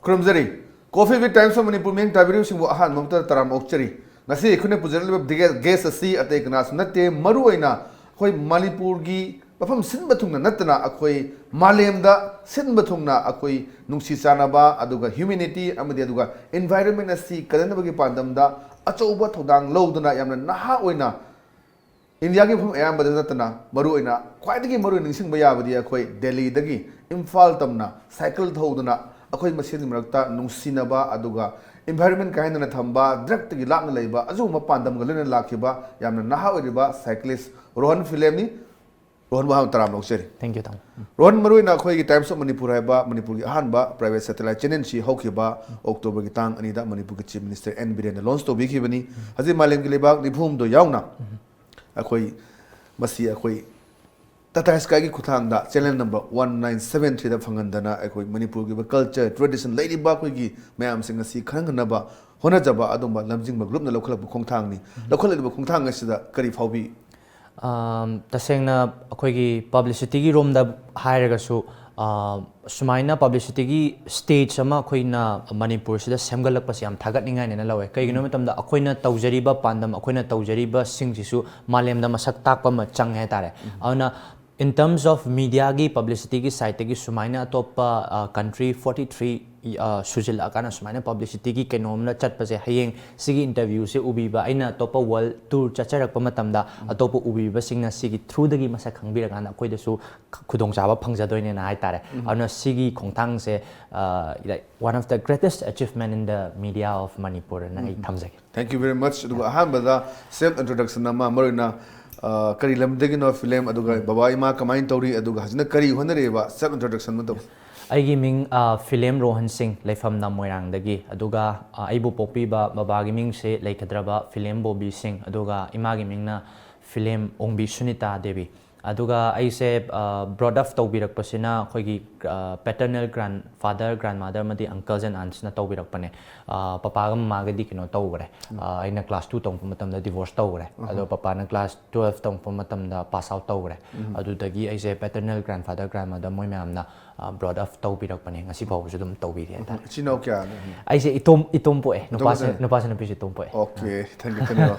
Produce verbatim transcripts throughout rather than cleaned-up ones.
ꯈꯨꯔꯨꯝꯖꯔꯤ꯫ Coffee with Times of Manipur ꯃꯤꯠꯌꯦꯡ ꯇꯥꯕꯤꯔꯤꯕꯁꯤꯡꯕꯨ ꯑꯍꯥꯟꯕ ꯃꯛꯇꯗ ꯇꯔꯥꯝꯅ ꯑꯣꯛꯆꯔꯤ꯫ ꯉꯁꯤ ꯑꯩꯈꯣꯏꯅ ꯄꯨꯖꯔꯛꯂꯤꯕ ꯗꯤꯒꯦ-, guest ꯑꯁꯤ ꯑꯇꯩ ꯀꯅꯥꯁꯨ ꯅꯠꯇꯦ, ꯃꯔꯨꯑꯣꯏꯅ ꯑꯩꯈꯣꯏ ꯃꯅꯤꯄꯨꯔꯒꯤ ꯃꯐꯝ ꯁꯤꯟꯕ ꯊꯨꯡꯅ ꯅꯠꯇꯅ ꯑꯩꯈꯣꯏ ꯃꯥꯂꯦꯝꯗ ꯁꯤꯟꯕ ꯊꯨꯡꯅ ꯑꯩꯈꯣꯏ ꯅꯨꯡꯁꯤ ꯆꯥꯟꯅꯕ ꯑꯗꯨꯒ humanity ꯑꯃꯗꯤ ꯑꯗꯨꯒ environment ꯑꯁꯤ ꯀꯟꯅꯅꯕꯒꯤ ꯄꯥꯟꯗꯝꯗ ꯑꯆꯧꯕ ꯊꯧꯗꯥꯡ ꯂꯧꯗꯨꯅ ꯌꯥꯝꯅ ꯅꯍꯥ ꯑꯣꯏꯅ ꯏꯟꯗꯤꯌꯥꯒꯤ ꯃꯐꯝ ꯑꯌꯥꯝꯕꯗ ꯅꯠꯇꯅ ꯃꯔꯨꯑꯣꯏꯅ ꯈ꯭ꯋꯥꯏꯗꯒꯤ ꯃꯔꯨꯑꯣꯏꯅ ꯅꯤꯡꯁꯤꯡꯕ ꯌꯥꯕꯗꯤ ꯑꯩꯈꯣꯏ ꯗꯦꯜꯂꯤꯗꯒꯤ ꯏꯝꯐꯥꯜ ꯇꯝꯅ ꯁꯥꯏꯀꯜ ꯊꯧꯗꯨꯅ ꯑꯩꯈꯣꯏ ꯃꯁꯦꯟꯒꯤ ꯃꯔꯛꯇ ꯅꯨꯡꯁꯤꯅꯕ ꯑꯗꯨꯒ environment ꯀꯥꯏꯍꯟꯗꯅ ꯊꯝꯕ, drugꯇꯒꯤ ꯂꯥꯞꯅ ꯂꯩꯕ ꯑꯁꯤꯒꯨꯝꯕ ꯄꯥꯟꯗꯝꯒ ꯂꯣꯏꯅꯅ ꯂꯥꯛꯈꯤꯕ ꯌꯥꯝꯅ ꯅꯍꯥ ꯑꯣꯏꯔꯤꯕ cyclist ꯔꯣꯍꯟ ꯐꯤꯂꯦꯝꯅꯤ꯫ ꯔꯣꯍꯟꯕꯨ ꯑꯍꯥꯟꯕ ꯇꯔꯥꯝꯅ ꯑꯣꯛꯆꯔꯤ꯫ Thank you, ꯇꯥꯃꯣ꯫ ꯔꯣꯍꯟ, ꯃꯔꯨꯑꯣꯏꯅ ꯑꯩꯈꯣꯏꯒꯤ Times of Manipur ꯍꯥꯏꯕ ꯃꯅꯤꯄꯨꯔꯒꯤ ꯑꯍꯥꯟꯕ private satellite channelꯁꯤ ꯍꯧꯈꯤꯕ ꯑꯣꯛꯇꯣꯕꯔꯒꯤ ꯇꯥꯡ ꯑꯅꯤꯗ ꯃꯅꯤꯄꯨꯔꯒꯤ Chief Minister ꯑꯦꯟ ꯕꯤꯔꯦꯟꯅ launch ꯇꯧꯕꯤꯈꯤꯕꯅꯤ꯫ ꯍꯧꯖꯤꯛ ꯃꯥꯂꯦꯝꯒꯤ ꯂꯩꯕꯥꯛ ꯅꯤꯐꯨ ꯍꯨꯝꯗꯣꯏ ꯌꯥꯎꯅ ꯑꯩꯈꯣꯏ ꯃꯁꯤ ꯑꯩꯈꯣꯏ Tata Skyꯒꯤ ꯈꯨꯠꯊꯥꯡꯗ channel number one nine seven threeꯗ ꯐꯪꯍꯟꯗꯅ ꯑꯩꯈꯣꯏ ꯃꯅꯤꯄꯨꯔꯒꯤ ꯑꯣꯏꯕ culture, tradition, ꯂꯩꯔꯤꯕ ꯑꯩꯈꯣꯏꯒꯤ ꯃꯌꯥꯝꯁꯤꯡ ꯑꯁꯤ ꯈꯪꯍꯟꯅꯕ ꯍꯣꯠꯅꯖꯕ ꯑꯗꯨꯝꯕ ꯂꯝꯖꯤꯡꯕ groupꯅ ꯂꯧꯈꯠꯂꯛꯄ ꯈꯣꯡꯊꯥꯡꯅꯤ꯫ ꯂꯧꯈꯠꯂꯛꯂꯤꯕ ꯈꯣꯡꯊꯥꯡ ꯑꯁꯤꯗ ꯀꯔꯤ ꯐꯥꯎꯕꯤ? ꯑꯝ, ꯇꯁꯦꯡꯅ ꯑꯩꯈꯣꯏꯒꯤ publicityꯒꯤ ꯔꯣꯝꯗ ꯍꯥꯏꯔꯒꯁꯨ, ꯑ, ꯁꯨꯃꯥꯏꯅ publicityꯒꯤ stage ꯑꯃ ꯑꯩꯈꯣꯏꯅ ꯃꯅꯤꯄꯨꯔꯁꯤꯗ ꯁꯦꯝꯒꯠꯂꯛꯄꯁꯦ ꯌꯥꯝ ꯊꯥꯒꯠꯅꯤꯡꯉꯥꯏꯅꯦꯅ ꯂꯧꯋꯦ꯫ ꯀꯩꯒꯤꯅꯣ ꯍꯥꯏꯕ ꯃꯇꯝꯗ ꯑꯩꯈꯣꯏꯅ ꯇꯧꯖꯔꯤꯕ ꯄꯥꯟꯗꯝ, ꯑꯩꯈꯣꯏꯅ ꯇꯧꯖꯔꯤꯕꯁꯤꯡꯁꯤꯁꯨ ꯃꯥꯂꯦꯝꯗ ꯃꯁꯛ ꯇꯥꯛꯄ ꯑꯃ ꯆꯪꯉꯦ ꯍꯥꯏꯇꯥꯔꯦ꯫ ꯑꯗꯨꯅ in terms of mediaꯒꯤ publicityꯒꯤ sideꯇꯒꯤ ꯁꯨꯃꯥꯏꯅ ꯑꯇꯣꯞꯄ, ꯑ, country forty three, ꯑ, ꯁꯨꯖꯤꯜꯂꯛꯑꯀꯥꯟꯗ ꯁꯨꯃꯥꯏꯅ publicityꯒꯤ ꯀꯩꯅꯣꯝꯅ ꯆꯠꯄꯁꯦ, ꯍꯌꯦꯡ ꯁꯤꯒꯤ interviewꯁꯦ ꯎꯕꯤꯕ, ꯑꯩꯅ ꯑꯇꯣꯞꯄ world tour ꯆꯠꯆꯔꯛꯄ ꯃꯇꯝꯗ ꯑꯇꯣꯞꯄ ꯎꯕꯤꯕꯁꯤꯡꯅ ꯁꯤꯒꯤ throughꯗꯒꯤ ꯃꯁꯛ ꯈꯪꯕꯤꯔꯀꯥꯟꯗ ꯑꯩꯈꯣꯏꯗꯁꯨ ꯈ-, ꯈꯨꯗꯣꯡꯆꯥꯕ ꯐꯪꯖꯗꯣꯏꯅꯦꯅ ꯍꯥꯏꯇꯥꯔꯦ꯫ ꯑꯗꯨꯅ ꯁꯤꯒꯤ ꯈꯣꯡꯊꯥꯡꯁꯦ, ꯑ, like one of the greatest achievement in the media of Manipurꯑꯅ ꯑꯩ ꯊꯝꯖꯒꯦ꯫ Thank you very much꯫ ꯑꯗꯨꯒ ꯑꯍꯥꯟꯕꯗ self introduction ꯑꯃ, ꯃꯔꯨꯑꯣꯏꯅ, ꯑ, ꯀꯔꯤ ꯂꯝꯗꯒꯤꯅꯣ ꯐꯤꯂꯦꯝ, ꯑꯗꯨꯒ ꯕꯕꯥ ꯏꯃꯥ ꯀꯃꯥꯏꯅ ꯇꯧꯔꯤ, ꯑꯗꯨꯒ ꯍꯧꯖꯤꯛꯅ ꯀꯔꯤ ꯍꯣꯠꯅꯔꯤꯕ, self introduction ꯑꯃ ꯇꯧ꯫ ꯑꯩꯒꯤ ꯃꯤꯡ, ꯑ, ꯐꯤꯂꯦꯝ ꯔꯣꯍꯟ ꯁꯤꯡ, ꯂꯩꯐꯝꯅ ꯃꯣꯏꯔꯥꯡꯗꯒꯤ꯫ ꯑꯗꯨꯒ, ꯑ, ꯑꯩꯕꯨ ꯄꯣꯛꯄꯤꯕ ꯕꯕꯥꯒꯤ ꯃꯤꯡꯁꯦ ꯂꯩꯈꯤꯗ꯭ꯔꯕ ꯐꯤꯂꯦꯝ ꯕꯣꯕꯤ ꯁꯤꯡ, ꯑꯗꯨꯒ ꯏꯃꯥꯒꯤ ꯃꯤꯡꯅ ꯐꯤꯂꯦꯝ ꯑꯣꯡꯕꯤ ꯁꯨꯅꯤꯇꯥ ꯗꯦꯕꯤ꯫ ꯑꯗꯨꯒ ꯑꯩꯁꯦ ꯕ꯭ꯔꯣꯠ ꯑꯞ ꯇꯧꯕꯤꯔꯛꯄꯁꯤꯅ ꯑꯩꯈꯣꯏꯒꯤ ꯄꯦꯇꯔꯅꯦꯜ ꯒ꯭ꯔꯥꯟ ꯐꯥꯗꯔ, ꯒ꯭ꯔꯥꯟ ꯃꯥꯗꯔ ꯑꯃꯗꯤ ꯑꯪꯀꯜꯁ ꯑꯦꯟ ꯑꯟꯁꯅ ꯇꯧꯕꯤꯔꯛꯄꯅꯦ꯫ ꯄꯄꯥꯒ ꯃꯃꯥꯒꯗꯤ ꯀꯩꯅꯣ ꯇꯧꯈ꯭ꯔꯦ꯫ ꯑꯩꯅ ꯀ꯭ꯂꯥꯁ ꯇꯨ ꯇꯝꯃꯛꯄ ꯃꯇꯝꯗ ꯗꯤꯚꯣꯔꯁ ꯇꯧꯈ꯭ꯔꯦ꯫ ꯑꯗꯣ ꯄꯄꯥꯅ ꯀ꯭ꯂꯥꯁ ꯇꯨꯋꯦꯜꯐ ꯇꯝꯃꯛꯄ ꯃꯇꯝꯗ ꯄꯥꯁ ꯑꯥꯎꯠ ꯇꯧꯈ꯭ꯔꯦ꯫ ꯑꯗꯨꯗꯒꯤ ꯑꯩꯁꯦ ꯄꯦꯇꯔꯅꯦꯜ ꯒ꯭ꯔꯥꯟ ꯐꯥꯗꯔ, ꯒ꯭ꯔꯥꯟ ꯃꯥꯗꯔ ꯃꯣꯏ ꯃꯌꯥꯝꯅ ꯕ꯭ꯔꯣꯠ ꯑꯞ ꯇꯧꯕꯤꯔꯛꯄꯅꯦ꯫ ꯉꯁꯤ ꯐꯥꯎꯕꯁꯨ ꯑꯗꯨꯝ ꯇꯧꯕꯤꯔꯤ ꯍꯥꯏꯇꯥꯔꯦ꯫ ꯏꯆꯤꯟ ꯏꯅꯥꯎ ꯀꯌꯥꯅꯣ? ꯑꯩꯁꯦ ꯏꯇꯣꯝ ꯏꯇꯣꯝ ꯄꯣꯛꯑꯦ꯫ ꯅꯨꯄꯥꯁꯦ ꯅꯇꯣꯝꯇ? ꯅꯨꯄꯥꯁꯦ ꯅꯨꯄꯤꯁꯦ ꯏꯇꯣꯝ ꯄꯣꯛꯑꯦ꯫ Okay, thank you thank you.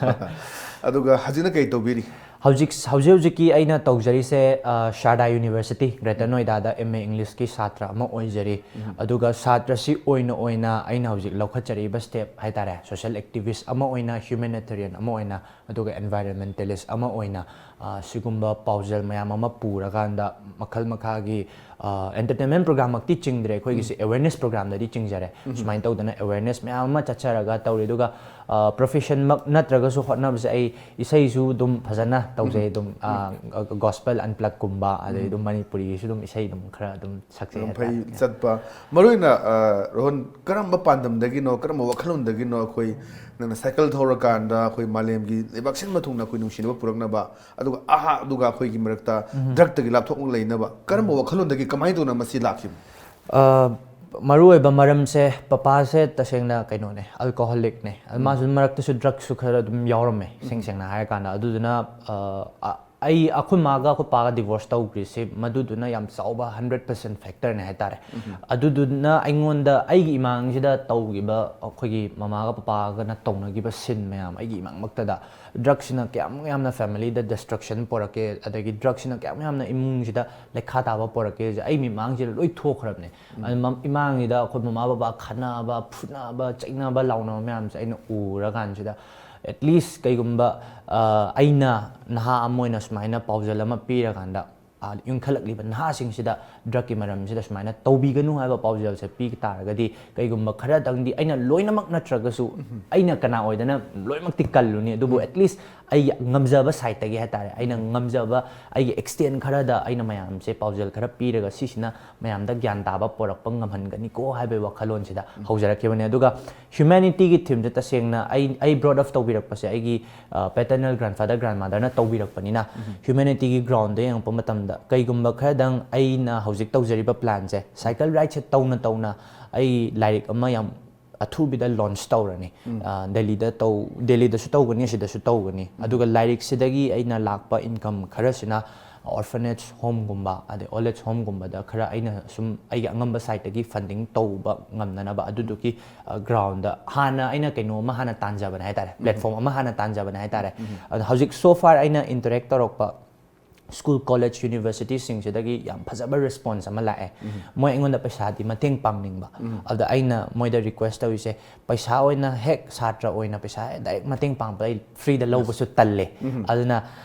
ꯑꯗꯨꯒ ꯍꯧꯖꯤꯛꯅ ꯀꯩ ꯇꯧꯕꯤꯔꯤ? ꯍꯧꯖꯤꯛ ꯍꯧꯖꯤꯛ ꯍꯧꯖꯤꯛꯀꯤ ꯑꯩꯅ ꯇꯧꯖꯔꯤꯁꯦ, ꯑ, ꯁꯥꯔꯗꯥ ꯌꯨꯅꯤꯚꯔꯁꯤꯇꯤ ꯒ꯭ꯔꯦꯇꯔ ꯅꯣꯏꯗꯥꯗ ꯑꯦꯝ ꯑꯦ ꯏꯪꯂꯤꯁꯀꯤ ꯁꯥꯇ꯭ꯔ ꯑꯃ ꯑꯣꯏꯖꯔꯤ꯫ ꯑꯗꯨꯒ ꯁꯥꯇ꯭ꯔꯁꯤ ꯑꯣꯏꯅ ꯑꯣꯏꯅ ꯑꯩꯅ ꯍꯧꯖꯤꯛ ꯂꯧꯈꯠꯆꯔꯤꯕ ꯁ꯭ꯇꯦꯞ ꯍꯥꯏꯇꯥꯔꯦ, ꯁꯣꯁꯤꯌꯦꯜ ꯑꯦꯛꯇꯤꯚꯤꯁ ꯑꯃ ꯑꯣꯏꯅ, ꯍ꯭ꯌꯨꯃꯦꯅꯤꯇꯦꯔꯤꯌꯟ ꯑꯃ ꯑꯣꯏꯅ, ꯑꯗꯨꯒ ꯑꯦꯟꯚꯥꯏꯔꯣꯟꯃꯦꯟꯇꯦꯂꯤꯁ ꯑꯃ ꯑꯣꯏꯅ, ꯑ, ꯁꯤꯒꯨꯝꯕ ꯄꯥꯎꯖꯦꯜ ꯃꯌꯥꯝ ꯑꯃ ꯄꯨꯔꯀꯥꯟꯗ ꯃꯈꯜ ꯃꯈꯥꯒꯤ ꯑꯦꯟꯇꯔꯇꯦꯟꯃꯦꯟ ꯄ꯭ꯔꯣꯒ꯭ꯔꯥꯝꯃꯛꯇꯤ ꯆꯤꯡꯗ꯭ꯔꯦ꯫ ꯑꯩꯈꯣꯏꯒꯤꯁꯦ ꯑꯦꯋꯦꯔꯅꯦꯁ ꯄ꯭ꯔꯣꯒ꯭ꯔꯥꯝꯗꯗꯤ ꯆꯤꯡꯖꯔꯦ꯫ ꯁꯨꯃꯥꯏꯅ ꯇꯧꯗꯅ ꯑꯦꯋꯦꯔꯅꯦꯁ ꯃꯌꯥꯝ ꯑꯃ ꯆꯠꯆꯔꯒ ꯇꯧꯔꯤ꯫ ꯑꯗꯨꯒ ꯄ꯭ꯔꯣꯐꯦꯁꯟꯃꯛ ꯅꯠꯇ꯭ꯔꯒꯁꯨ ꯍꯣꯠꯅꯕꯁꯦ, ꯑꯩ ꯏꯁꯩꯁꯨ ꯑꯗꯨꯝ ꯐꯖꯅ ꯇꯧꯖꯩ꯫ ꯑꯗꯨꯝ ꯒꯣꯁꯄꯦꯜ ꯑꯟꯄ꯭ꯂꯛꯀꯨꯝꯕ, ꯑꯗꯩ ꯑꯗꯨꯝ ꯃꯅꯤꯄꯨꯔꯤꯒꯤꯁꯨ ꯑꯗꯨꯝ ꯏꯁꯩ ꯑꯗꯨꯝ ꯈꯔ ꯑꯗꯨꯝ ꯁꯛꯆꯩ ꯌꯥꯝ ꯐꯩ꯫ ꯍꯥꯏꯇꯥꯔꯦ꯫ ꯆꯠꯄ, ꯃꯔꯨꯑꯣꯏꯅ ꯑ, ꯔꯣꯍꯟ, ꯀꯔꯝꯕ ꯄꯥꯟꯗꯝꯗꯒꯤꯅꯣ, ꯀꯔꯝꯕ ꯋꯥꯈꯜꯂꯣꯟꯗꯒꯤꯅꯣ ꯑꯩꯈꯣꯏ ꯅꯪꯅ ꯁꯥꯏꯀꯜ ꯊꯧꯔꯀꯥꯟꯗ ꯑꯩꯈꯣꯏ ꯃꯥꯂꯦꯝꯒꯤ ꯂꯩꯕꯥꯛ ꯁꯤꯟꯕ ꯊꯨꯡꯅ ꯑꯩꯈꯣꯏ ꯅꯨꯡꯁꯤꯅꯕ ꯄꯨꯔꯛꯅꯕ, ꯑꯗꯨꯒ ꯑꯍꯥ ꯑꯗꯨꯒ ꯑꯩꯈꯣꯏꯒꯤ ꯃꯔꯛꯇ ꯗ꯭ꯔꯛꯇꯒꯤ ꯂꯥꯞꯊꯣꯛꯅ ꯂꯩꯅꯕ ꯀꯔꯝꯕ ꯋꯥꯈꯜꯂꯣꯟꯗꯒꯤ, ꯀꯃꯥꯏꯅ ꯇꯧꯅ ꯃꯁꯤ ꯂꯥꯛꯈꯤꯕꯅꯣ? ꯑ, ꯃꯔꯨꯑꯣꯏꯕ ꯃꯔꯝꯁꯦ, ꯄꯄꯥꯁꯦ ꯇꯁꯦꯡꯅ ꯀꯩꯅꯣꯅꯦ, ꯑꯜꯀꯣꯍꯣꯂꯤꯛꯅꯦ꯫ ꯃꯥꯁꯨ ꯃꯔꯛꯇꯁꯨ ꯗ꯭ꯔꯛꯁꯨ ꯈꯔ ꯑꯗꯨꯝ ꯌꯥꯎꯔꯝꯃꯦ, ꯏꯁꯦꯡ ꯁꯦꯡꯅ ꯍꯥꯏꯔꯀꯥꯟꯗ꯫ ꯑꯗꯨꯗꯨꯅ, ꯑ, ꯑ, ꯑꯩ, ꯑꯩꯈꯣꯏ ꯃꯥꯒ ꯑꯩꯈꯣꯏ ꯄꯥꯒ ꯗꯤꯚꯣꯔꯁ ꯇꯧꯈ꯭ꯔꯤꯁꯦ ꯃꯗꯨꯗꯨꯅ ꯌꯥꯝ ꯆꯥꯎꯕ ꯍꯟꯗ꯭ꯔꯦꯠ ꯄꯥꯔꯁꯦꯟ ꯐꯦꯛꯇꯔꯅꯦ ꯍꯥꯏꯇꯥꯔꯦ꯫ ꯑꯗꯨꯗꯨꯅ ꯑꯩꯉꯣꯟꯗ ꯑꯩꯒꯤ ꯏꯃꯥꯡꯁꯤꯗ ꯇꯧꯈꯤꯕ, ꯑꯩꯈꯣꯏꯒꯤ ꯃꯃꯥꯒ ꯄꯄꯥꯒꯅ ꯇꯧꯅꯈꯤꯕ ꯁꯤꯟ ꯃꯌꯥꯝ, ꯑꯩꯒꯤ ꯏꯃꯥꯡꯃꯛꯇꯗ ꯗ꯭ꯔꯛꯁꯤꯅ ꯀꯌꯥꯃꯨꯛ ꯌꯥꯝꯅ ꯐꯦꯃꯤꯂꯤꯗ ꯗꯤꯁꯇ꯭ꯔꯛꯁꯟ ꯄꯣꯔꯛꯀꯦ, ꯑꯗꯒꯤ ꯗ꯭ꯔꯛꯁꯤꯅ ꯀꯌꯥꯃꯨꯛ ꯌꯥꯝꯅ ꯏꯃꯨꯡꯁꯤꯗ ꯂꯩꯈꯥ ꯇꯥꯕ ꯄꯣꯔꯛꯀꯦꯁꯦ ꯑꯩ ꯃꯤꯃꯥꯡꯁꯤꯗ ꯂꯣꯏ ꯊꯣꯛꯈ꯭ꯔꯕꯅꯦ꯫ ꯑꯗꯨ ꯃꯝ-, ꯏꯃꯥꯡꯁꯤꯗ ꯑꯩꯈꯣꯏ ꯃꯃꯥ ꯕꯕꯥ ꯈꯠꯅꯕ, ꯐꯨꯅꯕ, ꯆꯩꯅꯕ, ꯂꯥꯎꯅꯕ ꯃꯌꯥꯝꯁꯦ ꯑꯩꯅ ꯎꯔꯀꯥꯟꯁꯤꯗ, ꯑꯦꯠꯂꯤꯁ ꯀꯩꯒꯨꯝꯕ, ꯑ, ꯑꯩꯅ ꯅꯍꯥ ꯑꯃ ꯑꯣꯏꯅ ꯁꯨꯃꯥꯏꯅ ꯄꯥꯎꯖꯦꯜ ꯑꯃ ꯄꯤꯔꯀꯥꯟꯗ, ꯏꯟꯈꯠꯂꯛꯂꯤꯕ ꯅꯍꯥꯁꯤꯡꯁꯤꯗ ꯗ꯭ꯔꯛꯀꯤ ꯃꯔꯝꯁꯤꯗ ꯁꯨꯃꯥꯏꯅ ꯇꯧꯕꯤꯒꯅꯨ ꯍꯥꯏꯕ ꯄꯥꯎꯖꯦꯜꯁꯦ ꯄꯤ ꯇꯥꯔꯒꯗꯤ, ꯀꯩꯒꯨꯝꯕ ꯈꯔꯗꯪꯗꯤ, ꯑꯩꯅ ꯂꯣꯏꯅꯃꯛ ꯅꯠꯇ꯭ꯔꯒꯁꯨ, ꯑꯩꯅ ꯀꯅꯥ ꯑꯣꯏꯗꯅ ꯂꯣꯏꯅꯃꯛꯇꯤ ꯀꯜꯂꯨꯅꯤ, ꯑꯗꯨꯕꯨ at least ꯑꯩꯒꯤ ꯉꯝꯖꯕ ꯁꯥꯏꯠꯇꯒꯤ ꯍꯥꯏꯇꯥꯔꯦ, ꯑꯩꯅ ꯉꯝꯖꯕ ꯑꯩꯒꯤ ꯑꯦꯛꯁꯇꯦꯟ ꯈꯔꯗ ꯑꯩꯅ ꯃꯌꯥꯝꯁꯦ ꯄꯥꯎꯖꯦꯜ ꯈꯔ ꯄꯤꯔꯒ ꯁꯤꯁꯤꯅ ꯃꯌꯥꯝꯗ ꯒ꯭ꯌꯥꯟ ꯇꯥꯕ ꯄꯣꯔꯛꯄ ꯉꯝꯍꯟꯒꯅꯤꯀꯣ ꯍꯥꯏꯕꯒꯤ ꯋꯥꯈꯜꯂꯣꯟꯁꯤꯗ ꯍꯧꯖꯔꯛꯈꯤꯕꯅꯦ꯫ ꯑꯗꯨꯒ ꯍ꯭ꯌꯨꯃꯦꯅꯤꯇꯤꯒꯤ ꯊꯤꯝꯁꯦ ꯇꯁꯦꯡꯅ ꯑꯩ ꯑꯩ ꯕ꯭ꯔꯣꯠ ꯑꯞ ꯇꯧꯕꯤꯔꯛꯄꯁꯦ ꯑꯩꯒꯤ ꯄꯦꯇꯔꯅꯦꯜ ꯒ꯭ꯔꯥꯟꯐꯥꯗꯔ ꯒ꯭ꯔꯥꯟꯃꯥꯗꯔꯅ ꯇꯧꯕꯤꯔꯛꯄꯅꯤꯅ, ꯍ꯭ꯌꯨꯃꯦꯅꯤꯇꯤꯒꯤ ꯒ꯭ꯔꯥꯎꯟꯗ ꯌꯦꯡꯉꯛꯄ ꯃꯇꯝꯗ, ꯀꯩꯒꯨꯝꯕ ꯈꯔꯗꯪ ꯑꯩꯅ ꯍꯧꯖꯤꯛ ꯇꯧꯖꯔꯤꯕ ꯄ꯭ꯂꯥꯟꯁꯦ ꯁꯥꯏꯀꯜ ꯔꯥꯏꯗꯁꯦ ꯇꯧꯅ ꯇꯧꯅ ꯑꯩ ꯂꯥꯏꯔꯤꯛ ꯑꯃ ꯌꯥꯝ ꯑꯊꯨꯕꯤꯗ ꯂꯣꯟꯆ ꯇꯧꯔꯅꯤ꯫ ꯑ, ꯗꯦꯜꯂꯤꯗ ꯇꯧ ꯗꯦꯜꯂꯤꯗꯁꯨ ꯇꯧꯒꯅꯤ, ꯑꯁꯤꯗꯁꯨ ꯇꯧꯒꯅꯤ꯫ ꯑꯗꯨꯒ ꯂꯥꯏꯔꯤꯛꯁꯤꯗꯒꯤ ꯑꯩꯅ ꯂꯥꯛꯄ ꯏꯟꯀꯝ ꯈꯔꯁꯤꯅ ꯑꯣꯔꯐꯅꯦꯖ ꯍꯣꯝꯒꯨꯝꯕ, ꯑꯗꯩ ꯑꯣꯜ ꯑꯦꯖ ꯍꯣꯝꯒꯨꯝꯕꯗ ꯈꯔ ꯑꯩꯅ ꯁꯨꯝ ꯑꯩꯒꯤ ꯑꯉꯝꯕ ꯁꯥꯏꯠꯇꯒꯤ ꯐꯟꯗꯤꯡ ꯇꯧꯕ ꯉꯝꯅꯅꯕ ꯑꯗꯨꯗꯨꯒꯤ, ꯑ, ꯒ꯭ꯔꯥꯎꯟꯗ ꯍꯥꯟꯅ ꯑꯩꯅ ꯀꯩꯅꯣ ꯑꯃ ꯍꯥꯟꯅ ꯇꯥꯟꯖꯕꯅꯦ ꯍꯥꯏꯇꯥꯔꯦ, ꯄ꯭ꯂꯦꯠꯐꯣꯝ ꯑꯃ ꯍꯥꯟꯅ ꯇꯥꯟꯖꯕꯅꯦ ꯍꯥꯏꯇꯥꯔꯦ꯫ ꯑꯗꯣ ꯍꯧꯖꯤꯛ so far ꯑꯩꯅ ꯏꯟꯇꯔꯦꯛ ꯇꯧꯔꯛꯄ ꯁ꯭ꯀꯨꯜ, ꯀꯣꯂꯦꯖ, ꯌꯨꯅꯤꯚꯔꯁꯤꯇꯤꯁꯤꯡꯁꯤꯗꯒꯤ ꯌꯥꯝ ꯐꯖꯕ ꯔꯦꯁꯄꯣꯟꯁ ꯑꯃ ꯂꯥꯛꯑꯦ꯫ ꯃꯣꯏ ꯑꯩꯉꯣꯟꯗ ꯄꯩꯁꯥꯗꯤ ꯃꯇꯦꯡ ꯄꯥꯡꯅꯤꯡꯕ꯫ ꯑꯗꯨꯗ ꯑꯩꯅ ꯃꯣꯏꯗ ꯔꯤꯀ꯭ꯋꯦꯁ ꯇꯧꯔꯤꯁꯦ, ꯄꯩꯁꯥ ꯑꯣꯏꯅ ꯍꯦꯛ ꯁꯥꯇ꯭ꯔ ꯑꯣꯏꯅ ꯄꯩꯁꯥ ꯗꯥꯏꯔꯦꯛ ꯃꯇꯦꯡ ꯄꯥꯡꯕ ꯑꯩ ꯐ꯭ꯔꯤꯗ ꯂꯧꯕꯁꯨ ꯇꯜꯂꯦ꯫ ꯑꯗꯨꯅ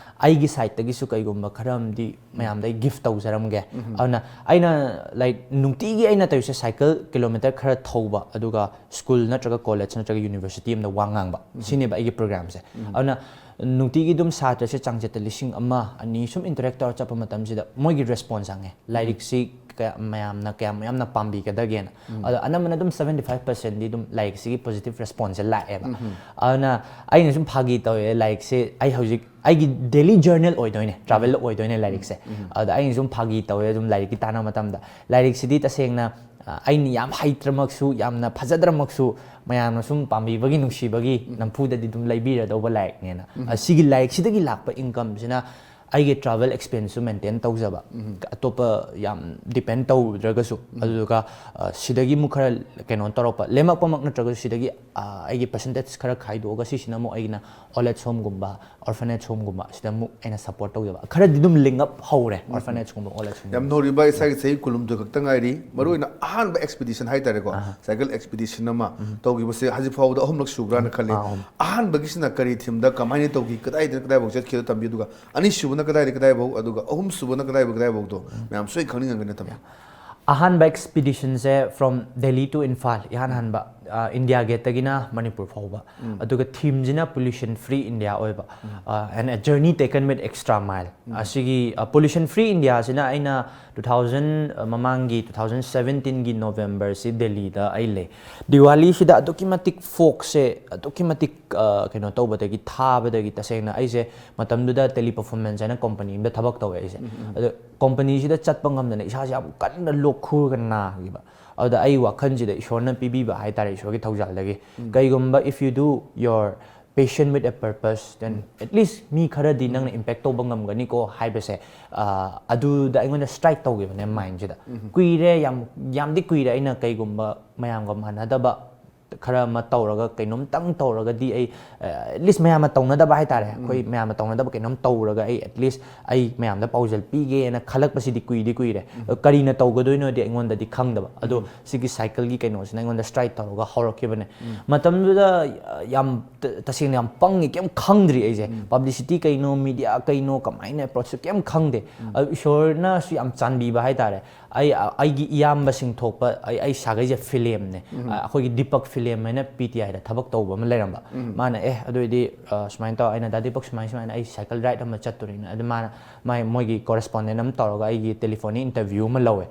ꯑꯩꯒꯤ ꯁꯥꯏꯠꯇꯒꯤꯁꯨ ꯀꯩꯒꯨꯝꯕ ꯈꯔ ꯑꯃꯗꯤ ꯃꯌꯥꯝꯗ ꯑꯩ ꯒꯤꯐ ꯇꯧꯖꯔꯝꯒꯦ꯫ ꯑꯗꯨꯅ ꯑꯩꯅ, ꯂꯥꯏꯛ, ꯅꯨꯡꯇꯤꯒꯤ ꯑꯩꯅ ꯇꯧꯔꯤꯁꯦ ꯁꯥꯏꯀꯜ ꯀꯤꯂꯣꯃꯤꯇꯔ ꯈꯔ ꯊꯧꯕ, ꯑꯗꯨꯒ ꯁ꯭ꯀꯨꯜ ꯅꯠꯇ꯭ꯔꯒ ꯀꯣꯂꯦꯖ ꯅꯠꯇ꯭ꯔꯒ ꯌꯨꯅꯤꯚꯔꯁꯤꯇꯤ ꯑꯃꯗ ꯋꯥ ꯉꯥꯡꯕ, ꯁꯤꯅꯦꯕ ꯑꯩꯒꯤ ꯄ꯭ꯔꯣꯒ꯭ꯔꯥꯝꯁꯦ꯫ ꯑꯗꯨꯅ ꯅꯨꯡꯇꯤꯒꯤ ꯑꯗꯨꯝ ꯁꯥꯇ꯭ꯔꯁꯦ ꯆꯥꯡꯆꯠꯇ ꯂꯤꯁꯤꯡ ꯑꯃ, ꯑꯅꯤ ꯁꯨꯝ ꯏꯟꯇꯔꯦꯛ ꯇꯧꯔ ꯆꯠꯄ ꯃꯇꯝꯁꯤꯗ ꯃꯣꯏꯒꯤ ꯔꯦꯁꯄꯣꯟꯁ ꯍꯪꯉꯦ, ꯂꯥꯏꯔꯤꯛꯁꯤ ꯀꯌꯥ, ꯃꯌꯥꯝꯅ ꯀꯌꯥꯝ ꯌꯥꯝꯅ ꯄꯥꯝꯕꯤꯒꯗꯒꯦꯅ꯫ ꯑꯗꯣ ꯑꯅꯝꯕꯅ ꯑꯗꯨꯝ ꯁꯕꯦꯟꯇꯤ ꯐꯥꯏꯚ ꯄꯥꯔꯁꯦꯟꯗꯤ ꯑꯗꯨꯝ ꯂꯥꯏꯔꯤꯛꯁꯤꯒꯤ ꯄꯣꯖꯤꯇꯤꯚ ꯔꯦꯁꯄꯣꯟꯁꯁꯦ ꯂꯥꯛꯑꯦꯕ꯫ ꯑꯗꯨꯅ ꯑꯩꯅ ꯁꯨꯝ ꯐꯥꯒꯤ ꯇꯧꯋꯦ, ꯂꯥꯏꯔꯤꯛꯁꯦ ꯑꯩ ꯍꯧꯖꯤꯛ ꯑꯩꯒꯤ ꯗꯦꯂꯤ ꯖꯔꯅꯦꯜ ꯑꯣꯏꯗꯣꯏꯅꯦ, ꯇ꯭ꯔꯥꯚꯦꯜ ꯑꯣꯏꯗꯣꯏꯅꯦ ꯂꯥꯏꯔꯤꯛꯁꯦ꯫ ꯑꯗ ꯑꯩꯅ ꯁꯨꯝ ꯐꯥꯒꯤ ꯇꯧꯋꯦ ꯑꯗꯨꯝ ꯂꯥꯏꯔꯤꯛꯀꯤ ꯇꯥꯟꯅꯕ ꯃꯇꯝꯗ, ꯂꯥꯏꯔꯤꯛꯁꯤꯗꯤ ꯇꯁꯦꯡꯅ, ꯑ, ꯑꯩꯅ ꯌꯥꯝ ꯍꯩꯇ꯭ꯔꯃꯛꯁꯨ, ꯌꯥꯝꯅ ꯐꯖꯗ꯭ꯔꯃꯛꯁꯨ, ꯃꯌꯥꯝꯅ ꯁꯨꯝ ꯄꯥꯝꯕꯤꯕꯒꯤ, ꯅꯨꯡꯁꯤꯕꯒꯤ ꯅꯝꯐꯨꯗꯗꯤ ꯑꯗꯨꯝ ꯂꯩꯕꯤꯔꯗꯧꯕ ꯂꯥꯏꯔꯤꯛꯅꯦꯅ꯫ ꯑ, ꯁꯤꯒꯤ ꯂꯥꯏꯔꯤꯛꯁꯤꯗꯒꯤ ꯂꯥꯛꯄ ꯏꯟꯀꯝꯁꯤꯅ ꯑꯩꯒꯤ ꯇ꯭ꯔꯥꯚꯦꯜ ꯑꯦꯛꯁꯄꯦꯟꯁꯁꯨ ꯃꯦꯟꯇꯦꯟ ꯇꯧꯖꯕ, ꯑꯇꯣꯞꯄ ꯌꯥꯝ ꯗꯤꯄꯦꯟ ꯇꯧꯗ꯭ꯔꯒꯁꯨ꯫ ꯑꯗꯨꯗꯨꯒ, ꯑ, ꯁꯤꯗꯒꯤ ꯑꯃꯨꯛ ꯈꯔ ꯀꯩꯅꯣ ꯇꯧꯔꯛꯄ, ꯂꯦꯝꯃꯛꯄꯃꯛ ꯅꯠꯇ꯭ꯔꯒꯁꯨ ꯁꯤꯗꯒꯤ, ꯑ, ꯑꯩꯒꯤ ꯄꯔꯁꯦꯟꯇꯦꯖ ꯈꯔ ꯈꯥꯏꯗꯣꯛꯑꯒ ꯁꯤꯁꯤꯅ ꯑꯃꯨꯛ ꯑꯩꯒꯤꯅ ꯑꯣꯜ ꯑꯦꯖ ꯍꯣꯝꯒꯨꯝꯕ, ꯑꯣꯔꯐꯅꯦꯖ ꯍꯣꯝꯒꯨꯝꯕ, ꯑꯁꯤꯗ ꯑꯃꯨꯛ ꯑꯩꯅ ꯁꯞꯄꯣꯔꯠ ꯇꯧꯖꯕ꯫ ꯈꯔꯗꯤ ꯑꯗꯨꯝ ꯂꯤꯡ ꯑꯞ ꯍꯧꯔꯦ, ꯑꯣꯔꯐꯅꯦꯖꯀꯨꯝꯕ, ꯑꯣꯜ ꯑꯦꯖ ꯍꯣꯝꯒꯨꯝꯕ꯫ ꯌꯥꯝ ꯅꯧꯔꯤꯕ, ꯏꯁꯥꯒꯤ ꯆꯍꯤ ꯀꯨꯟꯍꯨꯝꯗꯣꯏ ꯈꯛꯇ ꯉꯥꯏꯔꯤ꯫ ꯃꯔꯨꯑꯣꯏꯅ ꯑꯍꯥꯟꯕ ꯑꯦꯛꯁꯄꯤꯗꯤꯁꯟ ꯍꯥꯏꯇꯥꯔꯦꯀꯣ, ꯁꯥꯏꯀꯜ ꯑꯦꯛꯁꯄꯤꯗꯤꯁꯟ ꯑꯃ ꯇꯧꯈꯤꯕꯁꯦ ꯍꯧꯖꯤꯛ ꯐꯥꯎꯕꯗ ꯑꯍꯨꯝꯂꯛ ꯁꯨꯕ꯭ꯔꯥꯅ ꯈꯜꯂꯤ꯫ ꯑꯍꯥꯟꯕꯒꯤꯁꯤꯅ ꯀꯔꯤ ꯊꯤꯝꯗ, ꯀꯃꯥꯏꯅ ꯇꯧꯈꯤ, ꯀꯗꯥꯏꯗ ꯀꯗꯥꯏꯐꯥꯎ ꯆꯠꯈꯤꯗ ꯇꯝꯕꯤ, ꯑꯗꯨꯒ ꯑꯅꯤꯁꯨꯕꯅ ꯀꯗꯥꯏꯗꯒꯤ ꯀꯗꯥꯏꯐꯥꯎ, ꯑꯗꯨꯒ ꯑꯍꯨꯝꯁꯨꯕꯅ ꯀꯗꯥꯏꯗꯒꯤ ꯀꯗꯥꯏꯐꯥꯎꯗꯣ ꯃꯌꯥꯝ ꯁꯣꯏ ꯈꯪꯅꯤꯡꯉꯝꯒꯅꯤ ꯅꯠꯇ꯭ꯔꯥ? ꯑꯍꯥꯟꯕ expeditionꯁꯦ from Delhi to Imphal, ꯏꯍꯥꯟ ꯍꯥꯟꯕ, ꯏꯟꯗꯤꯌꯥ ꯒꯦꯠꯇꯒꯤꯅ ꯃꯅꯤꯄꯨꯔ ꯐꯥꯎꯕ꯫ ꯑꯗꯨꯒ themeꯁꯤꯅ pollution free India ꯑꯣꯏꯕ꯫ And a journey taken with extra mile꯫ ꯑꯁꯤꯒꯤ pollution free Indiaꯁꯤꯅ ꯑꯩꯅ two thousand, ꯃꯃꯥꯡꯒꯤ two thousand seventeenꯒꯤ Novemberꯁꯤ ꯗꯦꯜꯂꯤꯗ ꯑꯩ ꯂꯩ꯫ ꯗꯤꯋꯥꯂꯤꯁꯤꯗ ꯑꯗꯨꯛꯀꯤ ꯃꯇꯤꯛ fogꯁꯦ ꯑꯗꯨꯛꯀꯤ ꯃꯇꯤꯛ ꯀꯩꯅꯣ ꯇꯧꯕꯗꯒꯤ, ꯊꯥꯕꯗꯒꯤ, ꯇꯁꯦꯡꯅ ꯑꯩꯁꯦ ꯃꯇꯝꯗꯨꯗ Teleperformance ꯍꯥꯏꯅ company ꯑꯃꯗ ꯊꯕꯛ ꯇꯧꯋꯦ ꯑꯩꯁꯦ꯫ ꯑꯗꯣ companyꯁꯤꯗ ꯆꯠꯄ ꯉꯝꯗꯅ ꯏꯁꯥꯁꯦ ꯌꯥꯝ ꯀꯟꯅ ꯂꯣꯛ ꯈꯨꯔꯒ ꯅꯥꯈꯤꯕ꯫ ꯑꯗꯨꯗ ꯑꯩ ꯋꯥꯈꯜꯁꯤꯗ ꯏꯁꯣꯔꯅ ꯄꯤꯕꯤꯕ ꯍꯥꯏꯇꯥꯔꯦ, ꯏꯁꯣꯔꯒꯤ ꯊꯧꯖꯥꯜꯗꯒꯤ, ꯀꯩꯒꯨꯝꯕ if you do your passion with a purpose, then at least ꯃꯤ ꯈꯔꯗꯤ ꯅꯪꯅ impact ꯇꯧꯕ ꯉꯝꯒꯅꯤꯀꯣ ꯍꯥꯏꯕꯁꯦ, ꯑꯗꯨꯗ ꯑꯩꯉꯣꯟꯗ strike ꯇꯧꯈꯤꯕꯅꯦ mindꯁꯤꯗ꯫ ꯀꯨꯏꯔꯦ, ꯌꯥꯝ ꯌꯥꯝꯗꯤ ꯀꯨꯏꯔꯦ ꯑꯩꯅ ꯀꯩꯒꯨꯝꯕ ꯃꯌꯥꯝꯒ ꯃꯥꯟꯅꯗꯕ ꯈꯔ ꯑꯃ ꯇꯧꯔꯒ, ꯀꯩꯅꯣꯝꯇꯪ ꯇꯧꯔꯒꯗꯤ ꯑꯩ, at least ꯃꯌꯥꯝꯅ ꯇꯧꯅꯗꯕ ꯍꯥꯏꯇꯥꯔꯦ, ꯑꯩꯈꯣꯏ ꯃꯌꯥꯝꯅ ꯇꯧꯅꯗꯕ ꯀꯩꯅꯣꯝ ꯇꯧꯔꯒ ꯑꯩ at least ꯑꯩ ꯃꯌꯥꯝꯗ ꯄꯥꯎꯖꯦꯜ ꯄꯤꯒꯦꯅ ꯈꯜꯂꯛꯄꯁꯤꯗꯤ ꯀꯨꯏꯗꯤ ꯀꯨꯏꯔꯦ꯫ ꯀꯔꯤꯅ ꯇꯧꯒꯗꯣꯏꯅꯣꯗꯤ ꯑꯩꯉꯣꯟꯗꯗꯤ ꯈꯪꯗꯕ꯫ ꯑꯗꯣ ꯁꯤꯒꯤ cycleꯒꯤ ꯀꯩꯅꯣꯁꯤꯅ ꯑꯩꯉꯣꯟꯗ strike ꯇꯧꯔꯒ ꯍꯧꯔꯛꯈꯤꯕꯅꯦ꯫ ꯃꯇꯝꯗꯨꯗ ꯌꯥꯝ ꯇ-, ꯇꯁꯦꯡꯅ ꯌꯥꯝ ꯄꯪꯉꯤ, ꯀꯩꯝ ꯈꯪꯗ꯭ꯔꯤ ꯑꯩꯁꯦ꯫ Publicity ꯀꯩꯅꯣ, media ꯀꯩꯅꯣ, ꯀꯃꯥꯏꯅ approach, ꯀꯩꯝ ꯈꯪꯗꯦ꯫ ꯑꯗꯨ ꯏꯁꯣꯔꯅꯁꯨ ꯌꯥꯝ ꯆꯥꯟꯕꯤꯕ ꯍꯥꯏꯇꯥꯔꯦ꯫ ꯑꯩ, ꯑꯩꯒꯤ ꯏꯌꯥꯝꯕꯁꯤꯡ ꯊꯣꯛꯄ, ꯑꯩ, ꯑꯩ ꯁꯥꯒꯩꯁꯦ ꯐꯤꯂꯦꯝꯅꯦ꯫ ꯑꯩꯈꯣꯏꯒꯤ ꯗꯤꯄꯛ ꯐꯤꯂꯦꯝ ꯍꯥꯏꯅ P T Iꯗ ꯊꯕꯛ ꯇꯧꯕ ꯑꯃ ꯂꯩꯔꯝꯕ꯫ ꯃꯥꯅ, "ꯑꯦ, ꯑꯗꯨ ꯑꯣꯏꯗꯤ, ꯁꯨꯃꯥꯏꯅ ꯇꯧ, ꯑꯩꯅ, 'ꯗꯥ ꯗꯤꯄꯛ, ꯁꯨꯃꯥꯏ ꯁꯨꯃꯥꯏꯅ ꯑꯩ cycle ride ꯑꯃ ꯆꯠꯇꯣꯔꯤꯅ"꯫ ꯑꯗꯨ ꯃꯥꯅ ꯃꯥꯏ, ꯃꯣꯏꯒꯤ correspondent ꯑꯃ ꯇꯧꯔꯒ ꯑꯩꯒꯤ telephone interview ꯑꯃ ꯂꯧꯋꯦ꯫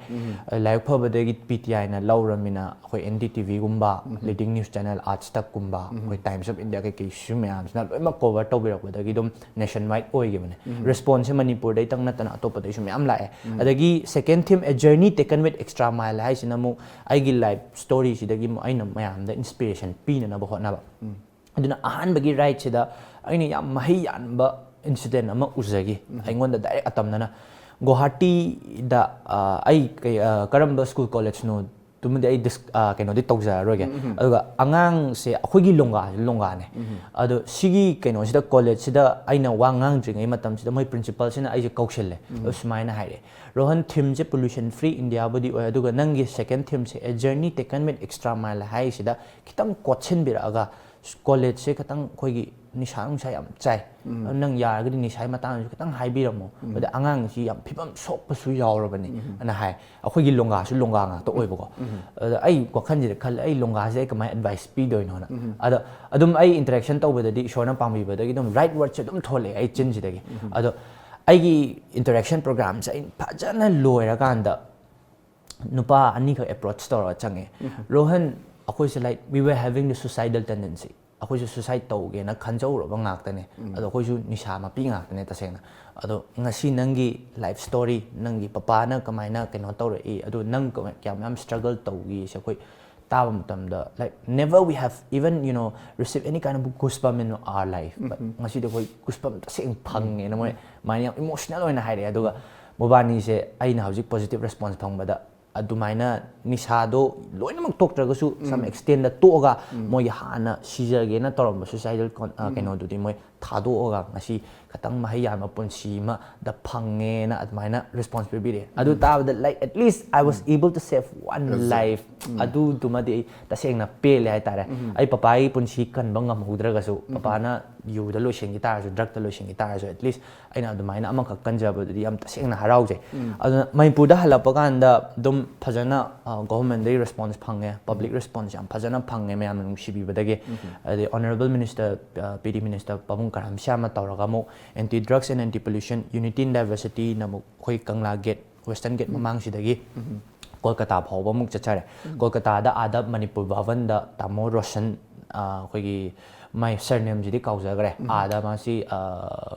ꯂꯥꯏꯕꯛ ꯐꯕꯗꯒꯤ P T Iꯅ ꯂꯧꯔꯃꯤꯅ ꯑꯩꯈꯣꯏ N D T Vꯒꯨꯝꯕ, leading news channel Aaj Takꯀꯨꯝꯕ, ꯑꯩꯈꯣꯏ Times of India ꯀꯩꯀꯩꯁꯨ ꯃꯌꯥꯝꯁꯤꯅ ꯂꯣꯏꯅꯃꯛ cover ꯇꯧꯕꯤꯔꯛꯄꯗꯒꯤ ꯑꯗꯨꯝ nationwide ꯑꯣꯏꯈꯤꯕꯅꯦ꯫ Responseꯁꯦ ꯃꯅꯤꯄꯨꯔꯗꯩꯇꯪ ꯅꯠꯇꯅ ꯑꯇꯣꯞꯄꯗꯩꯁꯨ ꯃꯌꯥꯝ ꯂꯥꯛꯑꯦ꯫ ꯑꯗꯒꯤ second theme, A Journey Taken with Extra Mile ꯍꯥꯏꯁꯤꯅ ꯑꯃꯨꯛ ꯑꯩꯒꯤ life storyꯁꯤꯗꯒꯤ ꯑꯃꯨꯛ ꯑꯩꯅ ꯃꯌꯥꯝꯗ inspiration ꯄꯤꯅꯅꯕ ꯍꯣꯠꯅꯕ꯫ ꯑꯗꯨꯅ ꯑꯍꯥꯟꯕꯒꯤ rideꯁꯤꯗ ꯑꯩꯅ ꯌꯥꯝ ꯃꯍꯩ ꯌꯥꯟꯕ incident ꯑꯃ ꯎꯖꯈꯤ꯫ ꯑꯩꯉꯣꯟꯗ direct ꯑꯇꯝꯅꯅ ꯒꯨꯋꯥꯍꯥꯇꯤꯗ, ꯑ, ꯑꯩ ꯀꯩ, ꯑ, ꯀꯔꯝꯕ school collegeꯅꯣ ꯑꯗꯨꯃꯗꯤ ꯑꯩ dis-, ꯑ, ꯀꯩꯅꯣꯗꯤ ꯇꯧꯖꯔꯔꯣꯏꯒꯦ꯫ ꯑꯗꯨꯒ ꯑꯉꯥꯡꯁꯦ ꯑꯩꯈꯣꯏꯒꯤ ꯂꯣꯡꯒꯥꯁꯦ ꯂꯣꯡꯒꯥꯅꯦ꯫ ꯑꯗꯣ ꯁꯤꯒꯤ ꯀꯩꯅꯣꯁꯤꯗ, collegeꯁꯤꯗ ꯑꯩꯅ ꯋꯥ ꯉꯥꯡꯗ꯭ꯔꯤꯉꯩ ꯃꯇꯝꯁꯤꯗ ꯃꯣꯏ principalꯁꯤꯅ ꯑꯩꯁꯦ ꯀꯧꯁꯤꯜꯂꯦ꯫ ꯑꯗꯣ ꯁꯨꯃꯥꯏꯅ ꯍꯥꯏꯔꯛꯑꯦ, "ꯔꯣꯍꯟ, themeꯁꯦ pollution free Indiaꯕꯨꯗꯤ ꯑꯣꯏ, ꯑꯗꯨꯒ ꯅꯪꯒꯤ second themeꯁꯦ A Journey Taken with Extra Mile ꯍꯥꯏꯔꯤꯁꯤꯗ ꯈꯤꯇꯪ ꯀꯣꯠꯁꯤꯟꯕꯤꯔꯛꯑꯒ collegeꯁꯦ ꯈꯤꯇꯪ ꯑꯩꯈꯣꯏꯒꯤ ꯅꯤꯁꯥ ꯅꯨꯡꯁꯥ ꯌꯥꯝ ꯆꯥꯏ, ꯑꯗꯨ ꯅꯪ ꯌꯥꯔꯒꯗꯤ ꯅꯤꯁꯥꯒꯤ ꯃꯇꯥꯡꯗꯁꯨ ꯈꯤꯇꯪ ꯍꯥꯏꯕꯤꯔꯝꯃꯣ, ꯑꯗ ꯑꯉꯥꯡꯁꯤ ꯌꯥꯝ ꯐꯤꯕꯝ ꯁꯣꯛꯄꯁꯨ ꯌꯥꯎꯔꯕꯅꯤ ꯑꯅ ꯍꯥꯏ꯫ ꯑꯩꯈꯣꯏꯒꯤ ꯂꯣꯡꯒꯥꯁꯨ ꯂꯣꯡꯒꯥ ꯉꯥꯛꯇ ꯑꯣꯏꯕꯀꯣ꯫ ꯑꯗ ꯑꯩ ꯋꯥꯈꯜꯁꯤꯗ ꯈꯜꯂꯦ, ꯑꯩ ꯂꯣꯡꯒꯥꯁꯤꯗ ꯑꯩ ꯀꯃꯥꯏꯅ ꯑꯦꯗꯚꯥꯏꯁ ꯄꯤꯗꯣꯏꯅꯣꯅ꯫ ꯑꯗꯣ ꯑꯗꯨꯝ ꯑꯩ ꯏꯟꯇꯔꯦꯛꯁꯟ ꯇꯧꯕꯗꯗꯤ ꯏꯁꯣꯔꯅ ꯄꯥꯝꯕꯤꯕꯗꯒꯤ ꯑꯗꯨꯝ ꯔꯥꯏꯠ ꯋꯥꯔꯗꯁꯦ ꯑꯗꯨꯝ ꯊꯣꯛꯂꯛꯑꯦ ꯑꯩ ꯆꯤꯟꯁꯤꯗꯒꯤ꯫ ꯑꯗꯣ ꯑꯩꯒꯤ ꯏꯟꯇꯔꯦꯛꯁꯟ ꯄ꯭ꯔꯣꯒ꯭ꯔꯥꯝꯁꯦ ꯑꯩ ꯐꯖꯅ ꯂꯣꯏꯔꯀꯥꯟꯗ ꯅꯨꯄꯥ ꯑꯅꯤꯈꯛ ꯑꯦꯄ꯭ꯔꯣꯆ ꯇꯧꯔꯒ ꯆꯪꯉꯦ꯫ "ꯔꯣꯍꯟ, ꯑꯩꯈꯣꯏꯁꯦ, like, we were having the suicidal tendency, ꯑꯩꯈꯣꯏꯁꯨ ꯁꯨꯁꯥꯏꯗ ꯇꯧꯒꯦꯅ ꯈꯟꯖꯧꯔꯕ ꯉꯥꯛꯇꯅꯦ, ꯑꯗꯣ ꯑꯩꯈꯣꯏꯁꯨ ꯅꯤꯁꯥ ꯃꯄꯤ ꯉꯥꯛꯇꯅꯦ ꯇꯁꯦꯡꯅ꯫ ꯑꯗꯣ ꯉꯁꯤ ꯅꯪꯒꯤ ꯂꯥꯏꯐ ꯁ꯭ꯇꯣꯔꯤ, ꯅꯪꯒꯤ ꯄꯄꯥꯅ ꯀꯃꯥꯏꯅ ꯀꯩꯅꯣ ꯇꯧꯔꯛꯏ, ꯑꯗꯨ ꯅꯪ ꯀꯃꯥꯏ-, ꯀꯌꯥꯝ ꯌꯥꯝ ꯁ꯭ꯇ꯭ꯔꯒꯜ ꯇꯧꯈꯤ, ꯁꯦ ꯑꯩꯈꯣꯏ ꯇꯥꯕ ꯃꯇꯝꯗ, like, never we have even, you know, received any kind of goosebump in our life, but ꯉꯁꯤꯗꯤ ꯑꯩꯈꯣꯏ ꯒꯨꯁꯕꯝ ꯇꯁꯦꯡꯅ ꯐꯪꯉꯦꯅ ꯃꯣꯏ ꯑꯗꯨꯃꯥꯏꯅ ꯌꯥꯝ ꯏꯃꯣꯁꯅꯦꯜ ꯑꯣꯏꯅ ꯍꯥꯏꯔꯛꯑꯦ꯫ ꯑꯗꯨꯒ ꯃꯕꯥꯅꯤꯁꯦ ꯑꯩꯅ ꯍꯧꯖꯤꯛ ꯄꯣꯖꯤꯇꯤꯚ ꯔꯦꯁꯄꯣꯟꯁ ꯐꯪꯕꯗ ꯑꯗꯨꯃꯥꯏꯅ ꯅꯤꯁꯥꯗꯣ ꯂꯣꯏꯅꯃꯛ ꯇꯣꯛꯇ꯭ꯔꯒꯁꯨ some extentꯗ ꯇꯣꯛꯑꯒ ꯃꯣꯏꯒꯤ ꯍꯥꯟꯅ ꯁꯤꯖꯒꯦꯅ ꯇꯧꯔꯝꯕ ꯁꯨꯏꯁꯥꯏꯗꯜ ꯀꯩꯅꯣꯗꯨꯗꯤ ꯃꯣꯏ ꯊꯥꯗꯣꯛꯑꯒ ꯉꯁꯤ ꯈꯇꯪ ꯃꯍꯩ ꯌꯥꯟꯕ ꯄꯨꯟꯁꯤ ꯑꯃꯗ ꯐꯪꯉꯦꯅ ꯑꯗꯨꯃꯥꯏꯅ ꯔꯦꯁꯄꯣꯟꯁ ꯄꯤꯕꯤꯔꯛꯑꯦ꯫ ꯑꯗꯨ ꯇꯥꯕꯗ, like, at least I was able to save one life꯫ ꯑꯗꯨꯗꯨꯃꯗꯤ ꯑꯩ ꯇꯁꯦꯡꯅ ꯄꯦꯜꯂꯦ ꯍꯥꯏꯇꯥꯔꯦ꯫ ꯑꯩ ꯄꯄꯥꯒꯤ ꯄꯨꯟꯁꯤ ꯀꯟꯕ ꯉꯝꯍꯧꯗ꯭ꯔꯒꯁꯨ, ꯄꯄꯥꯅ ꯌꯨꯗ ꯂꯣꯏꯁꯤꯟꯈꯤ ꯇꯥꯔꯁꯨ, ꯗ꯭ꯔꯛꯇ ꯂꯣꯏꯁꯤꯟꯈꯤ ꯇꯥꯔꯁꯨ, at least ꯑꯩꯅ ꯑꯗꯨꯃꯥꯏꯅ ꯑꯃꯈꯛ ꯀꯟꯖꯕꯗꯨꯗꯤ ꯌꯥꯝ ꯇꯁꯦꯡꯅ ꯍꯔꯥꯎꯖꯩ꯫ ꯑꯗꯨꯅ ꯃꯅꯤꯄꯨꯔꯗ ꯍꯜꯂꯛꯄ ꯀꯥꯟꯗ ꯑꯗꯨꯝ ꯐꯖꯅ, ꯑ, ꯒꯣꯚꯔꯟꯃꯦꯟꯗꯒꯤ ꯔꯦꯁꯄꯣꯟꯁ ꯐꯪꯉꯦ, ꯄꯕ꯭ꯂꯤꯛ ꯔꯦꯁꯄꯣꯟꯁ ꯌꯥꯝ ꯐꯖꯅ ꯐꯪꯉꯦ, ꯃꯌꯥꯝꯅ ꯅꯨꯡꯁꯤꯕꯤꯕꯗꯒꯤ꯫ ꯑꯗꯩ ꯑꯣꯅꯔꯦꯕꯜ ꯃꯤꯅꯤꯁꯇꯔ, ꯑ, ꯄꯤ ꯗꯤ ꯃꯤꯅꯤꯁꯇꯔ ꯄꯥꯕꯨꯡ ꯀꯔꯥꯝ ꯁ꯭ꯌꯥꯝꯅ ꯇꯧꯔꯒ ꯑꯃꯨꯛ Anti Drugs and Anti Pollution, Unity in Diversityꯅ ꯑꯃꯨꯛ ꯑꯩꯈꯣꯏ ꯀꯪꯂꯥ ꯒꯦꯠ, ꯋꯦꯁꯇꯔꯟ ꯒꯦꯠ ꯃꯃꯥꯡꯁꯤꯗꯒꯤ ꯀꯣꯜꯀꯇꯥ ꯐꯥꯎꯕ ꯑꯃꯨꯛ ꯆꯠꯆꯔꯦ꯫ ꯀꯣꯜꯀꯇꯥꯗ, ꯑꯥꯗ ꯃꯅꯤꯄꯨꯔ ꯚꯕꯟꯗ ꯇꯥꯃꯣ ꯔꯣꯁꯟ, ꯑ, ꯑꯩꯈꯣꯏꯒꯤ ꯃꯥꯏ ꯁꯔꯅꯦꯝꯁꯤꯗꯤ ꯀꯥꯎꯖꯈ꯭ꯔꯦ꯫ ꯑꯥꯗ ꯃꯥꯁꯤ, ꯑ,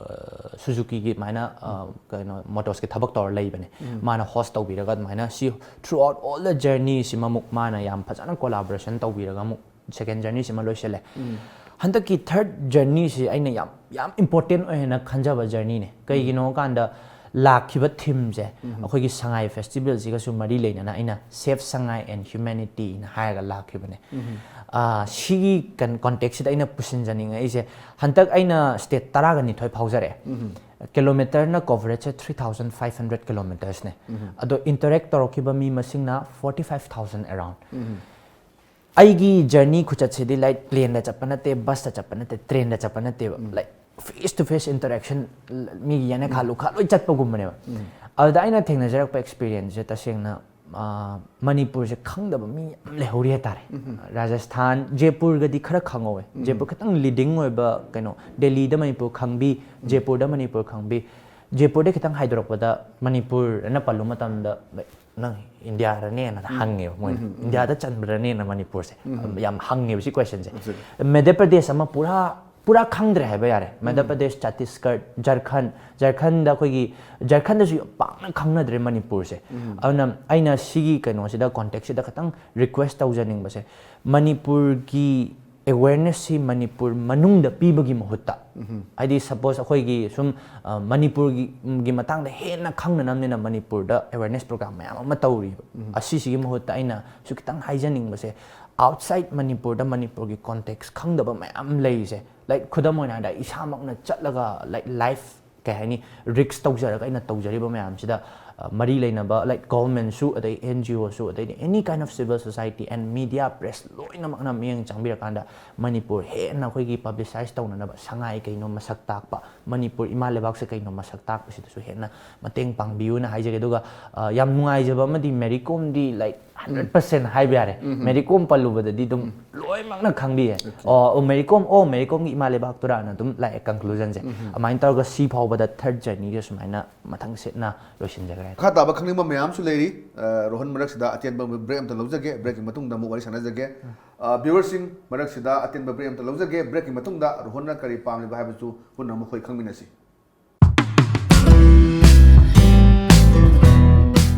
ꯁꯨꯖꯨꯀꯤꯒꯤ ꯑꯗꯨꯃꯥꯏꯅ, ꯑ, ꯀꯩꯅꯣ, ꯃꯣꯇꯣꯔꯁꯀꯤ ꯊꯕꯛ ꯇꯧꯔ ꯂꯩꯕꯅꯦ꯫ ꯃꯥꯅ ꯍꯣꯁ ꯇꯧꯕꯤꯔꯒ ꯑꯗꯨꯃꯥꯏꯅ ꯁꯤ throughout all the journeyꯁꯤꯃ ꯑꯃꯨꯛ ꯃꯥꯅ ꯌꯥꯝ ꯐꯖꯅ ꯀꯣꯂꯥꯕꯣꯔꯦꯁꯟ ꯇꯧꯕꯤꯔꯒ ꯑꯃꯨꯛ ꯁꯦꯀꯦꯟ ꯖꯔꯅꯤꯁꯤꯃ ꯂꯣꯏꯁꯤꯜꯂꯦ꯫ ꯍꯟꯗꯛꯀꯤ ꯊꯔꯠ ꯖꯔꯅꯤꯁꯤ ꯑꯩꯅ ꯌꯥꯝ, ꯌꯥꯝ ꯏꯝꯄꯣꯔꯇꯦꯟ ꯑꯣꯏꯅ ꯈꯟꯖꯕ ꯖꯔꯅꯤꯅꯦ꯫ ꯀꯩꯒꯤꯅꯣ ꯍꯥꯏꯀꯥꯟꯗ ꯂꯥꯛꯈꯤꯕ ꯊꯤꯝꯁꯦ ꯑꯩꯈꯣꯏꯒꯤ ꯁꯉꯥꯏ ꯐꯦꯁꯇꯤꯚꯦꯜꯁꯤꯒꯁꯨ ꯃꯔꯤ ꯂꯩꯅꯅ ꯑꯩꯅ Save Sangai and Humanityꯅ ꯍꯥꯏꯔꯒ ꯂꯥꯛꯈꯤꯕꯅꯦ꯫ ꯑꯥ, ꯁꯤꯒꯤ ꯀꯟ-, ꯀꯣꯟꯇꯦꯛꯁꯁꯤꯗ ꯑꯩꯅ ꯄꯨꯁꯤꯟꯖꯅꯤꯡꯉꯛꯏꯁꯦ, ꯍꯟꯗꯛ ꯑꯩꯅ ꯁ꯭ꯇꯦꯠ ꯇꯔꯥꯒ ꯅꯤꯊꯣꯏ ꯐꯥꯎꯖꯔꯛꯑꯦ꯫ ꯀꯤꯂꯣꯃꯤꯇꯔꯅ ꯀꯣꯚꯔꯦꯖꯁꯦ three thousand five hundred kilometersꯅꯦ꯫ ꯑꯗꯣ ꯏꯟꯇꯔꯦꯛ ꯇꯧꯔꯛꯈꯤꯕ ꯃꯤ ꯃꯁꯤꯡꯅ forty five thousand around꯫ ꯑꯩꯒꯤ ꯖꯔꯅꯤ ꯈꯨꯆꯠꯁꯤꯗꯤ ꯂꯥꯏꯛ ꯄ꯭ꯂꯦꯟꯗ ꯆꯠꯄ ꯅꯠꯇꯦ, ꯕꯁꯇ ꯆꯠꯄ ꯅꯠꯇꯦ, ꯇ꯭ꯔꯦꯟꯗ ꯆꯠꯄ ꯅꯠꯇꯦꯕ, like face two face interaction, ꯃꯤꯒꯤ ꯌꯦꯅꯈꯥ ꯂꯨꯈꯥ ꯂꯣꯏ ꯆꯠꯄꯒꯨꯝꯕꯅꯦꯕ꯫ ꯑꯗꯨꯗ ꯑꯩꯅ ꯊꯦꯡꯅꯖꯔꯛꯄ ꯑꯦꯛꯁꯄꯤꯔꯤꯌꯦꯟꯁꯁꯦ ꯇꯁꯦꯡꯅ, ꯑꯥ, ꯃꯅꯤꯄꯨꯔꯁꯦ ꯈꯪꯗꯕ ꯃꯤ ꯌꯥꯝ ꯂꯩꯍꯧꯔꯤ ꯍꯥꯏꯇꯥꯔꯦ꯫ ꯔꯥꯖꯁꯊꯥꯟ, ꯖꯦꯄꯨꯔꯒꯗꯤ ꯈꯔ ꯈꯪꯍꯧꯋꯦ꯫ ꯖꯦꯄꯨꯔ ꯈꯤꯇꯪ ꯂꯤꯗꯤꯡ ꯑꯣꯏꯕ ꯀꯩꯅꯣ, ꯗꯦꯜꯂꯤꯗ ꯃꯅꯤꯄꯨꯔ ꯈꯪꯕꯤ, ꯖꯦꯄꯨꯔꯗ ꯃꯅꯤꯄꯨꯔ ꯈꯪꯕꯤ꯫ ꯖꯦꯄꯨꯔꯗ ꯈꯤꯇꯪ ꯍꯥꯏꯗꯣꯔꯛꯄꯗ ꯃꯅꯤꯄꯨꯔ ꯑꯅ ꯄꯜꯂꯨ ꯃꯇꯝꯗ, "ꯅꯪ ꯏꯟꯗꯤꯌꯥꯔꯅꯦꯅ?" ꯍꯪꯉꯦꯕ ꯃꯣꯏꯅ꯫ "ꯏꯟꯗꯤꯌꯥꯗ ꯆꯟꯕ꯭ꯔꯅꯦꯅ ꯃꯅꯤꯄꯨꯔꯁꯦ?" ꯌꯥꯝ ꯍꯪꯉꯦꯕ ꯁꯤ ꯀꯣꯏꯁꯟꯁꯦ꯫ ꯃꯙ꯭ꯌ ꯄ꯭ꯔꯗꯦꯁ ꯑꯃ ꯄꯨꯔꯥ, ꯄꯨꯔꯥ ꯈꯪꯗ꯭ꯔꯦ ꯍꯥꯏꯕ ꯌꯥꯔꯦ꯫ ꯃꯙ꯭ꯌ ꯄ꯭ꯔꯗꯦꯁ, ꯆꯇꯤꯁꯒꯔ, ꯖꯔꯈꯟ, ꯖꯔꯈꯟꯗ ꯑꯩꯈꯣꯏꯒꯤ, ꯖꯔꯈꯟꯗꯁꯨ ꯌꯥꯝ ꯄꯥꯛꯅ ꯈꯪꯅꯗ꯭ꯔꯦ ꯃꯅꯤꯄꯨꯔꯁꯦ꯫ ꯑꯗꯨꯅ ꯑꯩꯅ ꯁꯤꯒꯤ ꯀꯩꯅꯣꯁꯤꯗ, ꯀꯣꯟꯇꯦꯛꯁꯁꯤꯗ ꯈꯤꯇꯪ ꯔꯤꯀ꯭ꯋꯦꯁ ꯇꯧꯖꯅꯤꯡꯕꯁꯦ, ꯃꯅꯤꯄꯨꯔꯒꯤ ꯑꯦꯋꯦꯔꯅꯦꯁꯁꯤ ꯃꯅꯤꯄꯨꯔ ꯃꯅꯨꯡꯗ ꯄꯤꯕꯒꯤ ꯃꯍꯨꯠꯇ, ꯍꯥꯏꯗꯤ ꯁꯄꯣꯁ ꯑꯩꯈꯣꯏꯒꯤ ꯁꯨꯝ, ꯑ, ꯃꯅꯤꯄꯨꯔꯒꯤ, ꯒꯤ ꯃꯇꯥꯡꯗ ꯍꯦꯟꯅ ꯈꯪꯅꯅꯕꯅꯤꯅ ꯃꯅꯤꯄꯨꯔꯗ ꯑꯦꯋꯦꯔꯅꯦꯁ ꯄ꯭ꯔꯣꯒ꯭ꯔꯥꯝ ꯃꯌꯥꯝ ꯑꯃ ꯇꯧꯔꯤꯕ꯫ ꯑꯁꯤꯁꯤꯒꯤ ꯃꯍꯨꯠꯇ ꯑꯩꯅꯁꯨ ꯈꯤꯇꯪ ꯍꯥꯏꯖꯅꯤꯡꯕꯁꯦ, ꯑꯥꯎꯠꯁꯥꯏꯠ ꯃꯅꯤꯄꯨꯔꯗ ꯃꯅꯤꯄꯨꯔꯒꯤ ꯀꯣꯟꯇꯦꯛꯁ ꯈꯪꯗꯕ ꯃꯌꯥꯝ ꯂꯩꯔꯤꯁꯦ, ꯂꯥꯏꯛ ꯈꯨꯗꯝ ꯑꯣꯏꯅ ꯍꯥꯏꯔꯕꯗ ꯏꯁꯥꯃꯛꯅ ꯆꯠꯂꯒ, ꯂꯥꯏꯛ ꯂꯥꯏꯐ, ꯀꯩ ꯍꯥꯏꯅꯤ, ꯔꯤꯛꯁ ꯇꯧꯖꯔꯒ ꯑꯩꯅ ꯇꯧꯖꯔꯤꯕ ꯃꯌꯥꯝꯁꯤꯗ, ꯑ, ꯃꯔꯤ ꯂꯩꯅꯕ, ꯂꯥꯏꯛ ꯒꯣꯚꯔꯟꯃꯦꯟꯠꯁꯨ, ꯑꯗꯩ ꯑꯦꯟ ꯖꯤ ꯑꯣꯁꯨ, ꯑꯗꯩꯗꯤ any kind of civil society and media, press ꯂꯣꯏꯅꯃꯛꯅ ꯃꯤꯠꯌꯦꯡ ꯆꯪꯕꯤꯔꯀꯥꯟꯗ ꯃꯅꯤꯄꯨꯔ ꯍꯦꯟꯅ ꯑꯩꯈꯣꯏꯒꯤ ꯄꯕ꯭ꯂꯤꯁꯥꯏꯁ ꯇꯧꯅꯅꯕ, ꯁꯉꯥꯏ ꯀꯩꯅꯣ ꯃꯁꯛ ꯇꯥꯛꯄ, ꯃꯅꯤꯄꯨꯔ ꯏꯃꯥ ꯂꯩꯕꯥꯛꯁꯦ ꯀꯩꯅꯣ ꯃꯁꯛ ꯇꯥꯛꯄꯁꯤꯗꯁꯨ ꯍꯦꯟꯅ ꯃꯇꯦꯡ ꯄꯥꯡꯕꯤꯌꯨꯅ ꯍꯥꯏꯖꯒꯦ꯫ ꯑꯗꯨꯒ, ꯑ, ꯌꯥꯝ ꯅꯨꯡꯉꯥꯏꯖꯕ ꯑꯃꯗꯤ ꯃꯦꯔꯤ ꯀꯣꯝꯗꯤ, ꯂꯥꯏꯛ, ꯍꯟꯗ꯭ꯔꯦꯠ ꯄꯔꯁꯦꯟ ꯍꯥꯏꯕ ꯌꯥꯔꯦ꯫ ꯃꯦꯔꯤ ꯀꯣꯝ ꯄꯜꯂꯨꯕꯗꯗꯤ ꯑꯗꯨꯝ ꯂꯣꯏꯅꯃꯛꯅ ꯈꯪꯕꯤꯌꯦ꯫ ꯑꯣ, ꯑꯣ, ꯃꯦꯔꯤ ꯀꯣꯝ, ꯑꯣ, ꯃꯦꯔꯤ ꯀꯣꯝꯒꯤ ꯏꯃꯥ ꯂꯩꯕꯥꯛꯇꯨꯔꯥꯅ ꯑꯗꯨꯝ ꯂꯥꯛꯑꯦ ꯀꯟꯀ꯭ꯂꯨꯖꯟꯁꯦ꯫ ꯑꯗꯨꯃꯥꯏꯅ ꯇꯧꯔꯒ ꯁꯤ ꯐꯥꯎꯕꯗ ꯊꯥꯔꯠ ꯖꯔꯅꯤꯁꯦ ꯁꯨꯃꯥꯏꯅ ꯃꯊꯪ ꯁꯤꯠꯅ ꯂꯣꯏꯁꯤꯟꯖꯈ꯭ꯔꯦ꯫ ꯃꯈꯥ ꯇꯥꯕ ꯈꯪꯅꯤꯡꯕ ꯃꯌꯥꯝꯁꯨ ꯂꯩꯔꯤ꯫ ꯑ, ꯔꯣꯍꯟ, ꯃꯔꯛꯁꯤꯗ ꯑꯇꯦꯟꯕ ꯕ꯭ꯔꯦꯛ ꯑꯝꯇ ꯂꯧꯖꯒꯦ꯫ ꯕ꯭ꯔꯦꯛꯀꯤ ꯃꯇꯨꯡꯗ ꯑꯃꯨꯛ ꯋꯥꯔꯤ ꯁꯥꯟꯅꯖꯒꯦ꯫ ꯑ, ꯚ꯭ꯌꯨꯋꯔꯁꯤꯡ, ꯃꯔꯛꯁꯤꯗ ꯑꯇꯦꯟꯕ ꯕ꯭ꯔꯦꯛ ꯑꯝꯇ ꯂꯧꯖꯒꯦ꯫ ꯕ꯭ꯔꯦꯛꯀꯤ ꯃꯇꯨꯡꯗ ꯔꯣꯍꯟꯅ ꯀꯔꯤ ꯄꯥꯝꯂꯤꯕ ꯍꯥꯏꯕꯁꯨ ꯄꯨꯟꯅ ꯑꯃꯨꯛ ꯑꯩꯈꯣꯏ ꯈꯪꯃꯤꯟꯅꯁꯤ꯫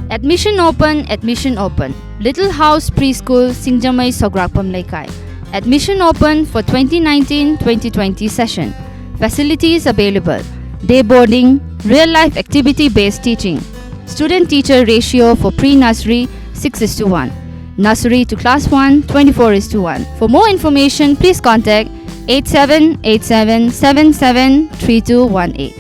Admission open, admission open. Little House Preschool, Singjamei, Sograkpam Leikai. Admission open for twenty nineteen twenty twenty session. Facilities available: day boarding, real life activity based teaching. Student teacher ratio for pre nursery six is to one. Nursery to class one, twenty-four is to one. For more information, please contact eight seven eight seven seven seven three two one eight.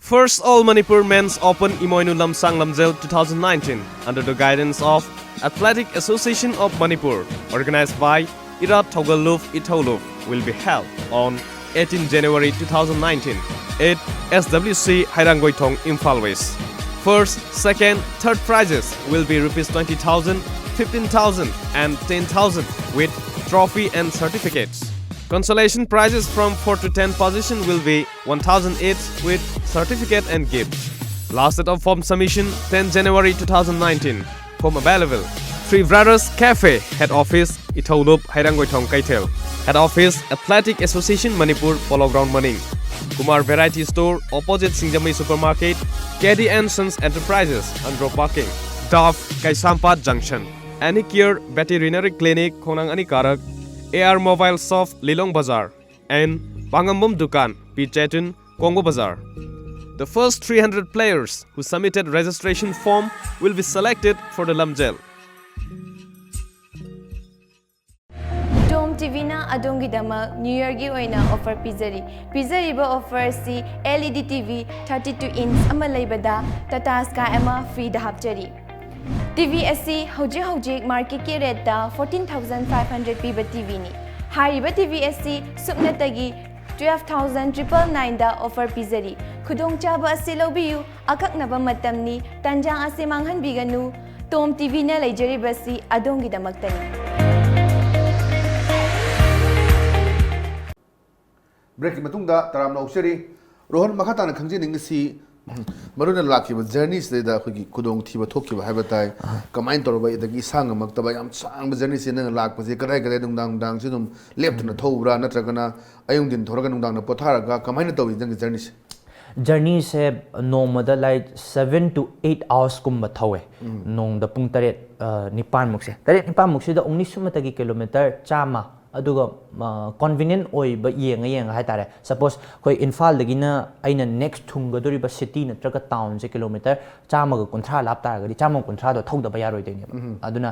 First All Manipur Men's Open Imoinu Lamsang Lamjel two thousand nineteen, under the guidance of Athletic Association of Manipur, organized by Irat Thogallup Ithoulup, will be held on eighteen January two thousand nineteen at S W C Hairangoithong, Imphal West. First, second, third prizes will be rupees twenty thousand, fifteen thousand, and ten thousand, with trophy and certificates. Consolation prizes from four to ten position will be one thousand each, with certificate and gift. Last date of form submission, ten January two thousand nineteen. Form available. Three Brothers Cafe, head office, Ithoulup, Hairangoithong, Keithel. Head office, Athletic Association Manipur, Polo Ground Maning. Kumar Variety Store, opposite Singjamei Supermarket, K D and Sons Enterprises, Andro Parking. Dove, Kaisampat Junction. Any Care Veterinary Clinic, Khongnang Anikarak. A R Mobile Shop, Lilong Bazar. And Pangambum Dukan, P Chetun, Kongbo Bazar. The first three hundred players who submitted registration form will be selected for the Lamjel. Tom ꯇꯤꯚꯤꯅ ꯑꯗꯣꯝꯒꯤꯗꯃꯛ new ꯌꯔꯒꯤ ꯑꯣꯏꯅ offer ꯄꯤꯖꯔꯤ꯫ ꯄꯤꯖꯔꯤꯕ offer ꯑꯁꯤ L E D T V thirty two inch ꯑꯃ ꯂꯩꯕꯗ Tata sky ꯑꯃ ꯐ꯭ꯔꯤꯗ ꯍꯥꯞꯆꯔꯤ꯫ ꯇꯤꯚꯤ ꯑꯁꯤ ꯍꯧꯖꯤꯛ ꯍꯧꯖꯤꯛ ꯃꯥꯔꯀꯦꯠꯀꯤ ꯔꯦꯠꯇ fourteen thousand five hundred ꯄꯤꯕ ꯇꯤꯚꯤꯅꯤ꯫ ꯍꯥꯏꯔꯤꯕ ꯇꯤꯚꯤ ꯑꯁꯤ ꯁꯨꯞꯅꯇꯒꯤ twelve thousand triple nineꯗ ꯑꯣꯐꯔ ꯄꯤꯖꯔꯤ꯫ ꯈꯨꯗꯣꯡꯆꯥꯕ ꯑꯁꯤ ꯂꯧꯕꯤꯌꯨ꯫ ꯑꯀꯛꯅꯕ ꯃꯇꯝꯅꯤ꯫ ꯇꯥꯟꯖꯥ ꯑꯁꯤ ꯃꯥꯡꯍꯟꯕꯤꯒꯅꯨ꯫ ꯇꯣꯝ ꯇꯤꯚꯤꯅ ꯂꯩꯖꯔꯤꯕꯁꯤ ꯑꯗꯣꯝꯒꯤꯗꯃꯛꯇꯅꯤ꯫ ꯕ꯭ꯔꯦꯛꯀꯤ ꯃꯇꯨꯡꯗ ꯇꯔꯥꯝꯅ ꯑꯣꯛꯆꯔꯤ꯫ ꯔꯣꯍꯟ, ꯃꯈꯥ ꯇꯥꯅ ꯈꯪꯖꯅꯤꯡꯉꯤꯁꯤ, ꯃꯔꯨꯑꯣꯏꯅ ꯂꯥꯛꯈꯤꯕ ꯖꯔꯅꯤꯁꯤꯗꯩꯗ ꯑꯩꯈꯣꯏꯒꯤ ꯈꯨꯗꯣꯡꯊꯤꯕ ꯊꯣꯛꯈꯤꯕ ꯍꯥꯏꯕ ꯇꯥꯏ꯫ ꯀꯃꯥꯏꯅ ꯇꯧꯔꯕ, ꯑꯗꯒꯤ ꯏꯁꯥ ꯉꯝꯃꯛꯇꯕ ꯌꯥꯝ ꯁꯥꯡꯕ ꯖꯔꯅꯤꯁꯦ ꯅꯪꯅ ꯂꯥꯛꯄꯁꯦ ꯀꯗꯥꯏ ꯀꯗꯥꯏ ꯅꯨꯡꯗꯥꯡ ꯅꯨꯡꯗꯥꯡꯁꯦ ꯑꯗꯨꯝ ꯂꯦꯞꯇꯅ ꯊꯧꯕ꯭ꯔꯥ, ꯅꯠꯇ꯭ꯔꯒꯅ ꯑꯌꯨꯛ ꯅꯨꯡꯊꯤꯟ ꯊꯧꯔꯒ ꯅꯨꯡꯗꯥꯡꯗ ꯄꯣꯊꯥꯔꯒ ꯀꯃꯥꯏꯅ ꯇꯧꯏ ꯅꯪꯒꯤ ꯖꯔꯅꯤꯁꯦ? ꯖꯔꯅꯤꯁꯦ ꯅꯣꯡꯃꯗ like seven to eight hours ꯀꯨꯝꯕ ꯊꯧꯋꯦ꯫ ꯅꯣꯡꯃꯗ ꯄꯨꯡ ꯇꯔꯦꯠ, ꯑ, ꯅꯤꯄꯥꯟꯃꯨꯛꯁꯦ꯫ ꯇꯔꯦꯠ ꯅꯤꯄꯥꯟꯃꯨꯛꯁꯤꯗ only ꯁꯨꯞꯅꯇꯒꯤ ꯀꯤꯂꯣꯃꯤꯇꯔ ꯆꯥꯝꯃ, ꯑꯗꯨꯒ, ꯑ, convenient ꯑꯣꯏꯕ ꯌꯦꯡꯉ ꯌꯦꯡꯉ ꯍꯥꯏꯇꯥꯔꯦ꯫ Suppose ꯑꯩꯈꯣꯏ ꯏꯝꯐꯥꯜꯗꯒꯤꯅ ꯑꯩꯅ next ꯊꯨꯡꯒꯗꯧꯔꯤꯕ city ꯅꯠꯇ꯭ꯔꯒ townꯁꯦ ꯀꯤꯂꯣꯃꯤꯇꯔ ꯆꯥꯝꯃꯒ ꯀꯨꯟꯊ꯭ꯔꯥ ꯂꯥꯞ ꯇꯥꯔꯒꯗꯤ ꯆꯥꯝꯃꯒ ꯀꯨꯟꯊ꯭ꯔꯥꯗꯣ ꯊꯧꯗꯕ ꯌꯥꯔꯣꯏꯗꯣꯏꯅꯦꯕ꯫ ꯑꯗꯨꯅ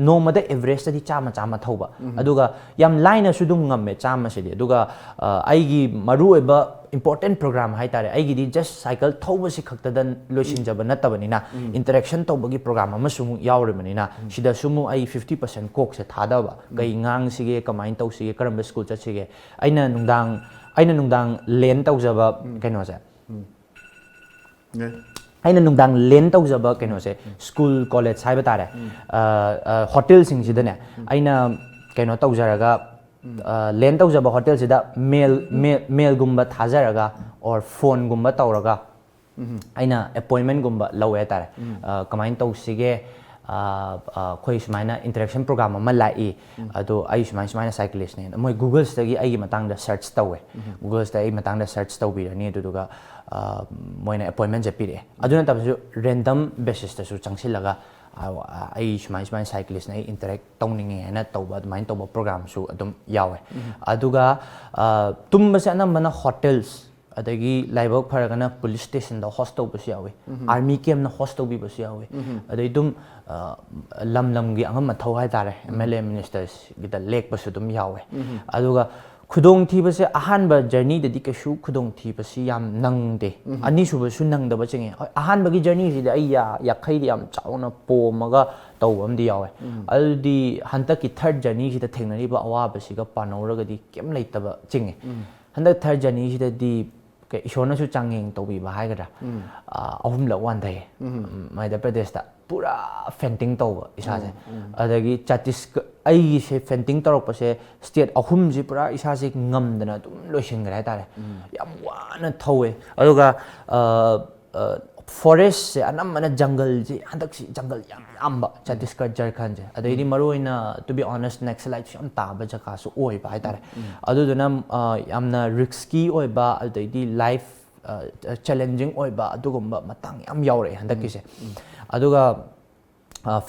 ꯅꯣꯡꯃꯗ averageꯇꯗꯤ ꯆꯥꯝꯃ, ꯆꯥꯝꯃ ꯊꯧꯕ꯫ ꯑꯗꯨꯒ ꯌꯥꯝ ꯂꯥꯏꯅꯁꯨ ꯑꯗꯨꯝ ꯉꯝꯃꯦ ꯆꯥꯝꯃꯁꯤꯗꯤ꯫ ꯑꯗꯨꯒ, ꯑ, ꯑꯩꯒꯤ ꯃꯔꯨꯑꯣꯏꯕ important program ꯍꯥꯏꯇꯥꯔꯦ꯫ ꯑꯩꯒꯤꯗꯤ just cycle ꯊꯧꯕꯁꯤ ꯈꯛꯇꯗ ꯂꯣꯏꯁꯤꯟꯖꯕ ꯅꯠꯇꯕꯅꯤꯅ, interaction ꯇꯧꯕꯒꯤ program ꯑꯃꯁꯨ ꯑꯃꯨꯛ ꯌꯥꯎꯔꯤꯕꯅꯤꯅ, ꯁꯤꯗꯁꯨ ꯑꯃꯨꯛ ꯑꯩ fifty percent ꯀꯣꯛꯁꯦ ꯊꯥꯗꯕ, ꯀꯩ ꯉꯥꯡꯁꯤꯒꯦ, ꯀꯃꯥꯏꯅ ꯇꯧꯁꯤꯒꯦ, ꯀꯔꯝꯕ school ꯆꯠꯁꯤꯒꯦ꯫ ꯑꯩꯅ ꯅꯨꯡꯗꯥꯡ ꯑꯩꯅ ꯅꯨꯡꯗꯥꯡ ꯂꯦꯟ ꯇꯧꯖꯕ ꯀꯩꯅꯣꯁꯦ, ꯑꯩꯅ ꯅꯨꯡꯗꯥꯡ ꯂꯦꯟ ꯇꯧꯖꯕ ꯀꯩꯅꯣꯁꯦ, school, college ꯍꯥꯏꯕ ꯇꯥꯔꯦ, ꯍꯣꯇꯦꯜꯁꯤꯡꯁꯤꯗꯅꯦ ꯑꯩꯅ ꯀꯩꯅꯣ ꯇꯧꯖꯔꯒ, ꯂꯦꯟ ꯇꯧꯖꯕ ꯍꯣꯇꯦꯜꯁꯤꯗ ꯃꯦꯜ ꯃꯦꯜꯒꯨꯝꯕ ꯊꯥꯖꯔꯒ, or phoneꯒꯨꯝꯕ ꯇꯧꯔꯒ ꯑꯩꯅ appointmentꯒꯨꯝꯕ ꯂꯧꯋꯦ ꯍꯥꯏꯇꯥꯔꯦ꯫ ꯀꯃꯥꯏꯅ ꯇꯧꯁꯤꯒꯦ, ꯑꯩꯈꯣꯏ ꯁꯨꯃꯥꯏꯅ interaction program ꯑꯃ ꯂꯥꯛꯏ, ꯑꯗꯣ ꯑꯩ ꯁꯨꯃꯥꯏꯅ ꯁꯨꯃꯥꯏꯅ cyclistꯅꯦꯅ ꯃꯣꯏ Googleꯁꯤꯗꯒꯤ ꯑꯩꯒꯤ ꯃꯇꯥꯡꯗ search ꯇꯧꯋꯦ꯫ Googleꯁꯤꯗ ꯑꯩ ꯃꯇꯥꯡꯗ search ꯇꯧꯕꯤꯔꯅꯤ, ꯑꯗꯨꯗꯨꯒ ꯃꯣꯏꯅ appointmentꯁꯦ ꯄꯤꯔꯛꯑꯦ꯫ ꯑꯗꯨ ꯅꯠꯇꯕꯁꯨ random basisꯇꯁꯨ ꯆꯪꯁꯤꯜꯂꯒ ꯑꯩ ꯁꯨꯃꯥꯏ ꯁꯨꯃꯥꯏꯅ cyclistꯅ ꯑꯩ interact ꯇꯧꯅꯤꯡꯉꯦ ꯍꯥꯏꯅ ꯇꯧꯕ, ꯑꯗꯨꯃꯥꯏꯅ ꯇꯧꯕ programꯁꯨ ꯑꯗꯨꯝ ꯌꯥꯎꯋꯦ꯫ ꯑꯗꯨꯒ ꯇꯨꯝꯕꯁꯦ ꯑꯅꯝꯕꯅ hotels, ꯑꯗꯒꯤ ꯂꯥꯏꯕꯛ ꯐꯔꯒꯅ police stationꯗ host ꯇꯧꯕꯁꯨ ꯌꯥꯎꯋꯤ, army campꯅ host ꯇꯧꯕꯤꯕꯁꯨ ꯌꯥꯎꯋꯤ꯫ ꯑꯗꯩ ꯑꯗꯨꯝ ꯂꯝ ꯂꯝꯒꯤ ꯑꯉꯝ ꯑꯊꯧ ꯍꯥꯏꯇꯥꯔꯦ, MLA, ministersꯒꯤꯗ ꯂꯦꯛꯄꯁꯨ ꯑꯗꯨꯝ ꯌꯥꯎꯋꯦ꯫ ꯑꯗꯨꯒ ꯈꯨꯗꯣꯡꯊꯤꯕꯁꯦ ꯑꯍꯥꯟꯕ journeyꯗꯗꯤ ꯀꯩꯁꯨ ꯈꯨꯗꯣꯡꯊꯤꯕꯁꯤ ꯌꯥꯝ ꯅꯪꯗꯦ꯫ ꯑꯅꯤꯁꯨꯕꯁꯨ ꯅꯪꯗꯕ ꯆꯤꯡꯉꯦ꯫ ꯍꯣꯏ, ꯑꯍꯥꯟꯕꯒꯤ journeyꯁꯤꯗꯤ ꯑꯩ ꯌꯥ-, ꯌꯥꯈꯩꯗꯤ ꯌꯥꯝ ꯆꯥꯎꯅ ꯄꯣꯝꯃꯒ ꯇꯧꯕ ꯑꯃꯗꯤ ꯌꯥꯎꯋꯦ꯫ ꯑꯗꯨꯗꯤ ꯍꯟꯗꯛꯀꯤ third journeyꯁꯤꯗ ꯊꯦꯡꯅꯔꯤꯕ ꯑꯋꯥꯕꯁꯤꯒ ꯄꯥꯅꯧꯔꯒꯗꯤ ꯀꯩꯝ ꯂꯩꯇꯕ ꯆꯤꯡꯉꯦ꯫ ꯍꯟꯗꯛ third journeyꯁꯤꯗꯗꯤ ꯀꯩ, ꯏꯁꯣꯔꯅꯁꯨ ꯆꯥꯡꯌꯦꯡ ꯇꯧꯕꯤꯕ ꯍꯥꯏꯒꯗ꯭ꯔꯥ, ꯑꯍꯨꯝꯂꯛ ꯋꯥꯟꯊꯩꯌꯦ꯫ ꯃꯙ꯭ꯌ ꯄ꯭ꯔꯗꯦꯁꯇ ꯄꯨꯔꯥ fainting ꯇꯧꯕ ꯏꯁꯥꯁꯦ꯫ ꯑꯗꯒꯤ ꯆꯇꯤꯁꯒ-, ꯑꯩꯒꯤꯁꯦ fainting ꯇꯧꯔꯛꯄꯁꯦ state ꯑꯍꯨꯝꯁꯦ ꯄꯨꯔꯥ ꯏꯁꯥꯁꯦ ꯉꯝꯗꯅ ꯑꯗꯨꯝ ꯂꯣꯏꯁꯤꯟꯈ꯭ꯔꯦ ꯍꯥꯏꯇꯥꯔꯦ꯫ ꯌꯥꯝ ꯋꯥꯅ ꯊꯧꯋꯦ꯫ ꯑꯗꯨꯒ forestꯁꯦ ꯑꯅꯝꯕꯅ, ꯖꯪꯒꯜꯁꯦ ꯍꯟꯗꯛꯁꯤ ꯖꯪꯒꯜ ꯌꯥꯝ ꯌꯥꯝꯕ ꯆꯇꯤꯁꯒꯔ, ꯖꯔꯈꯟꯁꯦ꯫ ꯑꯗꯩꯗꯤ ꯃꯔꯨꯑꯣꯏꯅ, to be honest, Naxaliteꯁꯨ ꯌꯥꯝ ꯇꯥꯕ ꯖꯒꯥꯁꯨ ꯑꯣꯏꯕ ꯍꯥꯏꯇꯥꯔꯦ꯫ ꯑꯗꯨꯗꯨꯅ ꯌꯥꯝꯅ risky ꯑꯣꯏꯕ, ꯑꯗꯩꯗꯤ life challenging ꯑꯣꯏꯕ ꯑꯗꯨꯒꯨꯝꯕ ꯃꯇꯥꯡ ꯌꯥꯝ ꯌꯥꯎꯔꯛꯑꯦ ꯍꯟꯗꯛꯀꯤꯁꯦ꯫ ꯑꯗꯨꯒ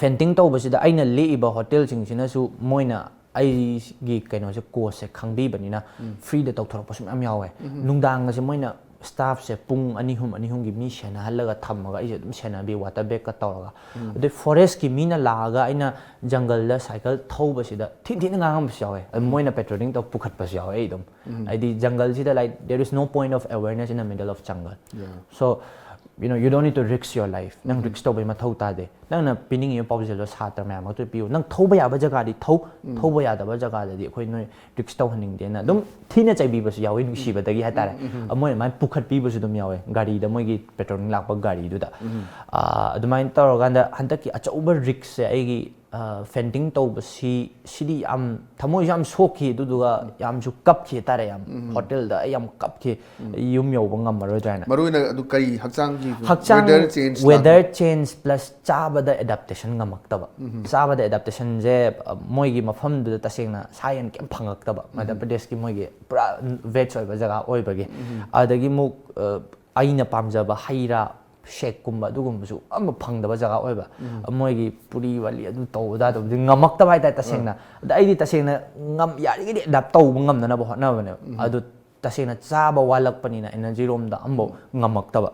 fainting ꯇꯧꯕꯁꯤꯗ ꯑꯩꯅ ꯂꯦꯛꯏꯕ ꯍꯣꯇꯦꯜꯁꯤꯡꯁꯤꯅꯁꯨ ꯃꯣꯏꯅ ꯑꯩꯒꯤ ꯀꯩꯅꯣꯁꯦ, causeꯁꯦ ꯈꯪꯕꯤꯕꯅꯤꯅ freeꯗ ꯇꯧꯊꯣꯔꯛꯄꯁꯨ ꯃꯌꯥꯝ ꯌꯥꯎꯋꯦ꯫ ꯅꯨꯡꯗꯥꯡꯒꯁꯦ ꯃꯣꯏꯅ staff ꯁꯦ ꯄꯨꯡ ꯑꯅꯤ ꯑꯍꯨꯝ ꯑꯅꯤ ꯑꯍꯨꯝꯒꯤ ꯃꯤ ꯁꯦꯟꯅꯍꯜꯂꯒ ꯊꯝꯃꯒ ꯑꯩꯁꯦ ꯑꯗꯨꯝ ꯁꯦꯟꯅꯕꯤ, water bag ꯀ ꯇꯧꯔꯒ꯫ ꯑꯗꯩ forest ꯀꯤ ꯃꯤꯅ ꯂꯥꯛꯑꯒ ꯑꯩꯅ ꯖꯪꯒꯜꯗ ꯁꯥꯏꯀꯜ ꯊꯧꯕꯁꯤꯗ ꯊꯤꯟ ꯊꯤꯅ ꯉꯥꯡꯉꯝꯕꯁꯨ ꯌꯥꯎꯋꯦ꯫ ꯑꯗꯨ ꯃꯣꯏꯅ patrolling ꯇꯧ ꯄꯨꯈꯠꯄꯁꯨ ꯌꯥꯎꯋꯦ꯫ ꯑꯩ ꯑꯗꯨꯝ ꯍꯥꯏꯗꯤ ꯖꯪꯒꯜꯁꯤꯗ, like, there is no point of awareness in the middle of jungle. So you know, you don't need to risk your life. ꯅꯪ risk ꯇꯧꯕꯩ ꯃꯊꯧ ꯇꯥꯗꯦ꯫ ꯅꯪꯅ ꯄꯤꯅꯤꯡꯉꯤꯕ ꯄꯥꯎꯖꯦꯜꯗꯣ ꯁꯥꯇ꯭ꯔ ꯃꯌꯥꯝ ꯃꯔꯛꯇ ꯄꯤꯌꯨ꯫ ꯅꯪ ꯊꯧꯕ ꯌꯥꯕ ꯖꯒꯥꯗꯤ ꯊꯧ, ꯊꯧꯕ ꯌꯥꯗꯕ ꯖꯒꯥꯗꯗꯤ ꯑꯩꯈꯣꯏ ꯅꯣꯏ risk ꯇꯧꯍꯟꯅꯤꯡꯗꯦꯅ ꯑꯗꯨꯝ ꯊꯤꯅ ꯆꯩꯕꯤꯕꯁꯨ ꯌꯥꯎꯋꯤ, ꯅꯨꯡꯁꯤꯕꯗꯒꯤ ꯍꯥꯏꯇꯥꯔꯦ꯫ ꯃꯣꯏ ꯑꯗꯨꯃꯥꯏꯅ ꯄꯨꯈꯠꯄꯤꯕꯁꯨ ꯑꯗꯨꯝ ꯌꯥꯎꯋꯦ, ꯒꯥꯔꯤꯗ, ꯃꯣꯏꯒꯤ patrolling ꯂꯥꯛꯄ ꯒꯥꯔꯤꯗꯨꯗ꯫ ꯑꯥ, ꯑꯗꯨꯃꯥꯏꯅ ꯇꯧꯔꯀꯥꯟꯗ ꯍꯟꯗꯛꯀꯤ ꯑꯆꯧꯕ risk ꯁꯦ ꯑꯩꯒꯤ, ꯑꯥ, fainting ꯇꯧꯕꯁꯤ, ꯁꯤꯗꯤ ꯌꯥꯝ ꯊꯃꯣꯏꯁꯨ ꯌꯥꯝ ꯁꯣꯛꯈꯤ, ꯑꯗꯨꯗꯨꯒ ꯌꯥꯝꯁꯨ ꯀꯞꯈꯤ ꯍꯥꯏꯇꯥꯔꯦ꯫ ꯌꯥꯝ hotel ꯗ ꯑꯩ ꯌꯥꯝ ꯀꯞꯈꯤ, ꯌꯨꯝ ꯌꯧꯕ ꯉꯝꯃꯔꯣꯏꯗ꯭ꯔꯥ ꯍꯥꯏꯅ꯫ ꯃꯔꯨ ꯑꯣꯏꯅ ꯑꯗꯨ ꯀꯔꯤ ꯍꯛꯆꯥꯡꯒꯤ ꯍꯛꯆꯥꯡ, weather change ꯂꯥꯛꯄ? Weather change plus ꯆꯥꯕꯗ adaptation ꯉꯝꯃꯛꯇꯕ꯫ ꯆꯥꯕꯗ adaptation ꯁꯦ, ꯑ, ꯃꯣꯏꯒꯤ ꯃꯐꯝꯗꯨꯗ ꯇꯁꯦꯡꯅ ꯁꯥ ꯌꯦꯟ ꯀꯩꯝ ꯐꯪꯉꯛꯇꯕ, ꯃꯙ꯭ꯌ ꯄ꯭ꯔꯗꯦꯁꯀꯤ ꯃꯣꯏꯒꯤ ꯄꯨꯔꯥ veg ꯑꯣꯏꯕ ꯖꯒꯥ ꯑꯣꯏꯕꯒꯤ꯫ ꯑꯗꯒꯤ ꯑꯃꯨꯛ, ꯑ, ꯑꯩꯅ ꯄꯥꯝꯖꯕ ꯍꯩ ꯔꯥ, shake ꯀꯨꯝꯕ ꯑꯗꯨꯒꯨꯝꯕꯁꯨ ꯑꯃ ꯐꯪꯗꯕ ꯖꯒꯥ ꯑꯣꯏꯕ꯫ ꯃꯣꯏꯒꯤ ꯄꯨꯔꯤ ꯋꯥꯂꯤ ꯑꯗꯨ ꯇꯧꯕ ꯑꯗꯥ ꯇꯧꯕꯗꯤ ꯉꯝꯃꯛꯇꯕ ꯍꯥꯏꯇꯥꯔꯦ ꯇꯁꯦꯡꯅ꯫ ꯑꯗ ꯑꯩꯗꯤ ꯇꯁꯦꯡꯅ ꯉꯝ-, ꯌꯥꯔꯤꯈꯩꯗꯤ adapt ꯇꯧꯕ ꯉꯝꯅꯅꯕ ꯍꯣꯠꯅꯕꯅꯦꯕ꯫ ꯑꯗꯨ ꯇꯁꯦꯡꯅ ꯆꯥꯕ ꯋꯥꯠꯂꯛꯄꯅꯤꯅ energy ꯔꯣꯝꯗ ꯑꯃꯐꯥꯎ ꯉꯝꯃꯛꯇꯕ꯫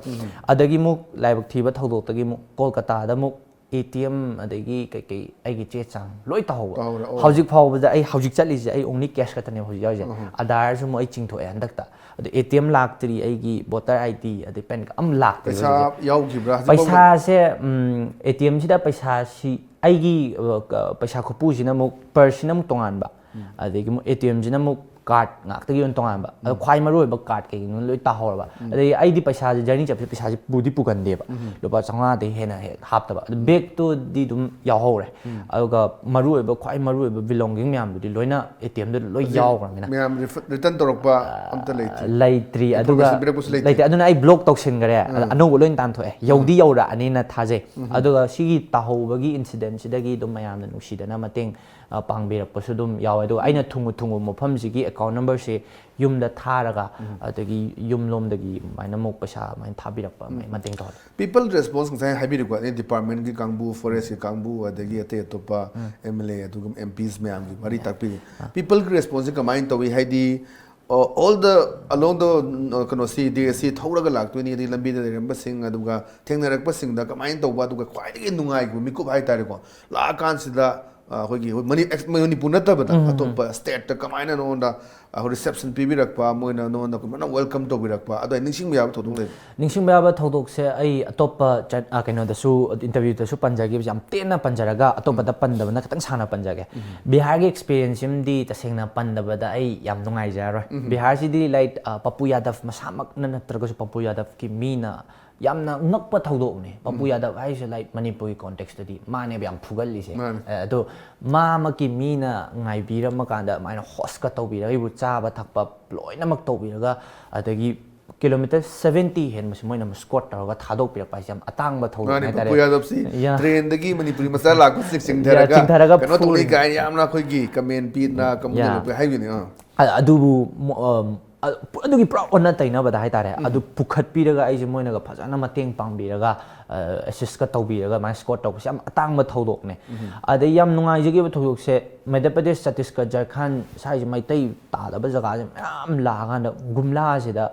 ꯑꯗꯒꯤ ꯑꯃꯨꯛ ꯂꯥꯏꯕꯛ ꯊꯤꯕ ꯊꯧꯗꯣꯛꯇꯒꯤ ꯑꯃꯨꯛ ꯀꯣꯜꯀꯇꯥꯗ ꯑꯃꯨꯛ ATM ꯑꯗꯒꯤ ꯀꯩꯀꯩ ꯑꯩꯒꯤ ꯆꯦ ꯆꯥꯡ ꯂꯣꯏ ꯇꯧꯍꯧꯕ꯫ ꯇꯧꯍꯧꯔꯦ, ꯑꯣ꯫ ꯍꯧꯖꯤꯛ ꯐꯥꯎꯕꯗ ꯑꯩ ꯍꯧꯖꯤꯛ ꯆꯠꯂꯤꯁꯦ ꯑꯩ only cash ꯈꯛꯇꯅꯦ ꯍꯧꯖꯤꯛ ꯌꯥꯎꯔꯤꯁꯦ꯫ ꯑꯙꯥꯔꯁꯨ ꯑꯃꯨꯛ ꯑꯩ ꯆꯤꯡꯊꯣꯛꯑꯦ ꯍꯟꯗꯛꯇ꯫ ꯑꯗꯣ ATM ꯂꯥꯛꯇ꯭ꯔꯤ ꯑꯩꯒꯤ, voter ID ꯑꯗꯩ PAN card ꯑꯃ ꯂꯥꯛꯇ꯭ꯔꯤ ꯄꯩꯁꯥ ꯍꯧꯖꯤꯛ꯫ ꯌꯥꯎꯈꯤꯕ꯭ꯔꯥ ꯍꯧꯖꯤꯛ ꯐꯥꯎꯕ? ꯄꯩꯁꯥꯁꯦ, ꯎꯝ, ATM ꯁꯤꯗ ꯄꯩꯁꯥꯁꯤ ꯑꯩꯒꯤ, ꯑ, ꯀ-, ꯄꯩꯁꯥ ꯈꯨꯄꯨꯁꯤꯅ ꯑꯃꯨꯛ, purse ꯁꯤꯅ ꯑꯃꯨꯛ ꯇꯣꯉꯥꯟꯕ, ꯑꯗꯒꯤ ꯑꯃꯨꯛ ATM ꯁꯤꯅ ꯑꯃꯨꯛ card ꯉꯥꯛꯇꯒꯤ ꯑꯣꯏꯅ ꯇꯣꯉꯥꯟꯕ꯫ ꯑꯗꯣ ꯈ꯭ꯋꯥꯏ ꯃꯔꯨ ꯑꯣꯏꯕ card ꯀꯩꯀꯩꯅꯣ ꯂꯣꯏ ꯇꯥꯍꯧꯔꯕ꯫ ꯑꯗꯒꯤ ꯑꯩꯗꯤ ꯄꯩꯁꯥꯁꯦ, journey ꯆꯠꯄꯁꯦ ꯄꯩꯁꯥꯁꯦ ꯄꯨꯗꯤ ꯄꯨꯒꯟꯗꯦꯕ꯫ ꯂꯨꯄꯥ ꯆꯥꯝꯃꯉꯥꯗꯒꯤ ꯍꯦꯟꯅ ꯍꯦꯛ ꯍꯥꯞꯇꯕ꯫ ꯑꯗꯨ bag ꯇꯨꯗꯤ ꯑꯗꯨꯝ ꯌꯥꯎꯍꯧꯔꯦ꯫ ꯑꯗꯨꯒ ꯃꯔꯨ ꯑꯣꯏꯕ, ꯈ꯭ꯋꯥꯏ ꯃꯔꯨ ꯑꯣꯏꯕ belonging ꯃꯌꯥꯝꯗꯨꯗꯤ ꯂꯣꯏꯅ ATM ꯗ ꯂꯣꯏ ꯌꯥꯎꯈ꯭ꯔꯕꯅꯤꯅ꯫ ꯃꯌꯥꯝ refu-, return ꯇꯧꯔꯛꯄ ꯑꯝꯇ ꯂꯩꯇꯦ? ꯂꯩꯇ꯭ꯔꯤ꯫ ꯑꯗꯨꯒ Information ꯄꯤꯔꯛꯄꯁꯨ ꯂꯩꯇꯦ? ꯂꯩꯇꯦ꯫ ꯑꯗꯨꯅ ꯑꯩ block ꯇꯧꯁꯤꯟꯈ꯭ꯔꯦ꯫ ꯑꯗ ꯑꯅꯧꯕ ꯂꯣꯏ ꯇꯥꯟꯊꯣꯛꯑꯦ꯫ ꯌꯧꯗꯤ ꯌꯧꯔꯛꯑꯅꯤꯅ ꯊꯥꯖꯩ꯫ ꯑꯗꯨꯒ ꯁꯤꯒꯤ ꯇꯥꯍꯧꯕꯒꯤ incident ꯁꯤꯗꯒꯤ ꯑꯗꯨꯝ ꯃꯌꯥꯝꯅ ꯅꯨꯡꯁꯤꯗꯅ ꯃꯇꯦꯡ, ꯑ, ꯄꯥꯡꯕꯤꯔꯛꯄꯁꯨ ꯑꯗꯨꯝ ꯌꯥꯎꯋꯦ꯫ ꯑꯗꯨꯒ ꯑꯩꯅ ꯊꯨꯡꯉꯨ ꯊꯨꯡꯉꯨ ꯃꯐꯝꯁꯤꯒꯤ account number ꯁꯦ ꯌꯨꯝꯗ ꯊꯥꯔꯒ, ꯑꯗꯒꯤ ꯌꯨꯝꯂꯣꯝꯗꯒꯤ ꯑꯗꯨꯃꯥꯏꯅ ꯑꯃꯨꯛ ꯄꯩꯁꯥ ꯑꯗꯨꯃꯥꯏꯅ ꯊꯥꯕꯤꯔꯛꯄ, ꯑꯗꯨꯃꯥꯏꯅ ꯃꯇꯦꯡ ꯇꯧꯍꯜꯂꯦ꯫ People response ꯉꯁꯥꯏ ꯍꯥꯏꯕꯤꯔꯤꯀꯣ, ꯑꯗꯩ department ꯀꯤ ꯀꯥꯡꯕꯨ, forest ꯀꯤ ꯀꯥꯡꯕꯨ, ꯑꯗꯒꯤ ꯑꯇꯩ ꯑꯇꯣꯞꯄ MLA, ꯑꯗꯨꯒ MPs ꯃꯌꯥꯝꯒꯤ ꯋꯥꯔꯤ ꯇꯥꯛꯄꯤꯔꯤ꯫ People ꯒꯤ response ꯁꯦ ꯀꯃꯥꯏꯅ ꯇꯧꯏ? ꯍꯥꯏꯗꯤ ꯑꯣ, all the along the, ꯑ, ꯀꯩꯅꯣꯁꯤ, ꯗꯦꯁꯤ ꯊꯧꯔꯒ ꯂꯥꯛꯇꯣꯏꯅꯤ, ꯑꯗꯩ ꯂꯝꯕꯤꯗ ꯂꯩꯔꯝꯕꯁꯤꯡ, ꯑꯗꯨꯒ ꯊꯦꯡꯅꯔꯛꯄꯁꯤꯡꯗ ꯀꯃꯥꯏꯅ ꯇꯧꯕ, ꯑꯗꯨꯒ ꯈ꯭ꯋꯥꯏꯗꯒꯤ ꯅꯨꯡꯉꯥꯏꯈꯤꯕ ꯃꯤꯀꯨꯞ ꯍꯥꯏꯇꯥꯔꯦꯀꯣ, ꯂꯥꯛꯑꯀꯥꯟꯁꯤꯗ, ꯑ, ꯑꯩꯈꯣꯏꯒꯤ ꯃꯅꯤ-, ꯑꯦꯛꯁ-, ꯃꯅꯤꯄꯨꯔ ꯅꯠꯇꯕꯗ, ꯎꯝ, ꯎꯝ, ꯎꯝ꯫ ꯑꯇꯣꯞꯄ ꯁ꯭ꯇꯦꯠꯇ ꯀꯃꯥꯏꯅ ꯅꯉꯣꯟꯗ, ꯑ, ꯔꯤꯁꯦꯞꯁꯟ ꯄꯤꯕꯤꯔꯛꯄ, ꯃꯣꯏꯅ ꯅꯉꯣꯟꯗ ꯀꯃꯥꯏꯅ ꯋꯦꯜꯀꯝ ꯇꯧꯕꯤꯔꯛꯄ, ꯑꯗꯣ ꯑꯩ ꯅꯤꯡꯁꯤꯡꯕ ꯌꯥꯕ ꯊꯧꯗꯣꯛ ꯂꯩꯕ꯭ꯔꯥ? ꯅꯤꯡꯁꯤꯡꯕ ꯌꯥꯕ ꯊꯧꯗꯣꯛꯁꯦ ꯑꯩ ꯑꯇꯣꯞꯄ ꯆꯠ-, ꯑ, ꯀꯩꯅꯣꯗꯁꯨ, ꯏꯟꯇꯔꯚ꯭ꯌꯨꯗꯁꯨ ꯄꯟꯖꯈꯤꯕꯁꯦ ꯌꯥꯝ ꯇꯦꯟꯅ ꯄꯟꯖꯔꯒ, ꯑꯇꯣꯞꯄꯗ ꯎꯝ꯫ ꯄꯟꯗꯕꯅ ꯈꯤꯇꯪ ꯁꯥꯡꯅ ꯄꯟꯖꯒꯦ꯫ ꯎꯝ꯫ ꯕꯤꯍꯥꯔꯒꯤ ꯑꯦꯛꯁꯄꯤꯔꯤꯌꯦꯟꯁ ꯁꯤꯃꯗꯤ ꯇꯁꯦꯡꯅ ꯄꯟꯗꯕꯗ ꯑꯩ ꯌꯥꯝ ꯅꯨꯡꯉꯥꯏꯖꯔꯔꯣꯏ꯫ ꯎꯝ꯫ ꯕꯤꯍꯥꯔꯁꯤꯗꯤ, ꯂꯥꯏꯛ, ꯑ, ꯄꯄꯨ ꯌꯥꯗꯕ ꯃꯁꯥꯃꯛꯅ ꯅꯠꯇ꯭ꯔꯒꯁꯨ ꯄꯄꯨ ꯌꯥꯗꯕꯀꯤ ꯃꯤꯅ ꯌꯥꯝꯅ ꯉꯛꯄ ꯊꯧꯗꯣꯛꯅꯦ꯫ ꯄꯄꯨ ꯎꯝ꯫ ꯌꯥꯗꯕ ꯍꯥꯏꯁꯦ, ꯂꯥꯏꯛ, ꯃꯅꯤꯄꯨꯔꯒꯤ ꯀꯣꯟꯇꯦꯛꯁꯇꯗꯤ ꯃꯥꯅꯦꯕ ꯌꯥꯝ ꯐꯨꯒꯜꯂꯤꯁꯦ꯫ ꯃꯥꯅꯦ꯫ ꯑ, ꯑꯗꯣ ꯃꯥꯃꯛꯀꯤ ꯃꯤꯅ ꯉꯥꯏꯕꯤꯔꯝꯃꯀꯥꯟꯗ ꯑꯗꯨꯃꯥꯏꯅ ꯍꯣꯁꯀ ꯇꯧꯕꯤꯔꯒ, ꯑꯩꯕꯨ ꯆꯥꯕ ꯊꯛꯄ ꯂꯣꯏꯅꯃꯛ ꯇꯧꯕꯤꯔꯒ, ꯑꯗꯒꯤ ꯀꯤꯂꯣꯃꯤꯇꯔ ꯁꯕꯦꯟꯇꯤ ꯍꯦꯟꯕꯁꯤ ꯃꯣꯏꯅ ꯑꯃꯨꯛ ꯁ꯭ꯀꯣꯠ ꯇꯧꯔꯒ ꯊꯥꯗꯣꯛꯄꯤꯔꯛꯄ ꯍꯥꯏꯁꯦ ꯌꯥꯝ ꯑꯇꯥꯡꯕ ꯊꯧꯗꯣꯛꯅꯤ ꯃꯥꯅꯦ, ꯍꯥꯏꯇꯥꯔꯦ꯫ ꯄꯄꯨ ꯌꯥꯗꯕꯁꯤ ꯌꯥ꯫ ꯇ꯭ꯔꯦꯟꯗꯒꯤ ꯃꯅꯤꯄꯨꯔꯤ ꯃꯆꯥ ꯂꯥꯛꯄꯁꯤꯡ ꯌꯥ, ꯆꯤꯡꯊꯔꯒ ꯆꯤꯡꯊꯔꯒ ꯀꯩꯅꯣ ꯇꯧꯅꯤ ꯐꯨꯔꯤ꯫ ꯀꯥꯏꯅ ꯌꯥꯝꯅ ꯑꯩꯈꯣꯏꯒꯤ ꯀꯃꯦꯟ ꯄꯤꯗꯅ ꯀꯝꯗꯅ ꯌꯥ꯫ ꯍꯥꯏꯕꯅꯤ꯫ ꯑꯥ꯫ ꯑ-, ꯑꯗꯨꯕꯨ ꯃꯣ-, ꯑꯝ, ꯑ-, ꯄꯨ-, ꯑꯗꯨꯒꯤ ꯄꯨꯔꯥ ꯑꯣꯟꯅ ꯇꯩꯅꯕꯗ ꯍꯥꯏꯇꯥꯔꯦ, ꯎꯝ꯫ ꯑꯗꯨ ꯄꯨꯈꯠꯄꯤꯔꯒ ꯑꯩꯁꯦ ꯃꯣꯏꯅꯒ ꯐꯖꯅ ꯃꯇꯦꯡ ꯄꯥꯡꯕꯤꯔꯒ, ꯑ, ꯑꯦꯁꯤꯁꯀ ꯇꯧꯕꯤꯔꯒ ꯑꯗꯨꯃꯥꯏꯅ ꯁ꯭ꯀꯣꯠ ꯇꯧꯕꯁꯦ ꯌꯥꯝ ꯑꯇꯥꯡꯕ ꯊꯧꯗꯣꯛꯅꯦ꯫ ꯎꯝ꯫ ꯑꯗꯩ ꯌꯥꯝ ꯅꯨꯡꯉꯥꯏꯖꯈꯤꯕ ꯊꯧꯗꯣꯛꯁꯦ, ꯃꯙ꯭ꯌ ꯄ꯭ꯔꯗꯦꯁ, ꯆꯇꯤꯁꯒꯔ, ꯖꯔꯈꯟ ꯁ꯭ꯋꯥꯏꯁꯦ ꯃꯩꯇꯩ ꯇꯥꯗꯕ ꯖꯒꯥꯁꯦ ꯃꯌꯥꯝ ꯂꯥꯛꯑꯀꯥꯟꯗ ꯒꯨꯝꯂꯥꯁꯤꯗ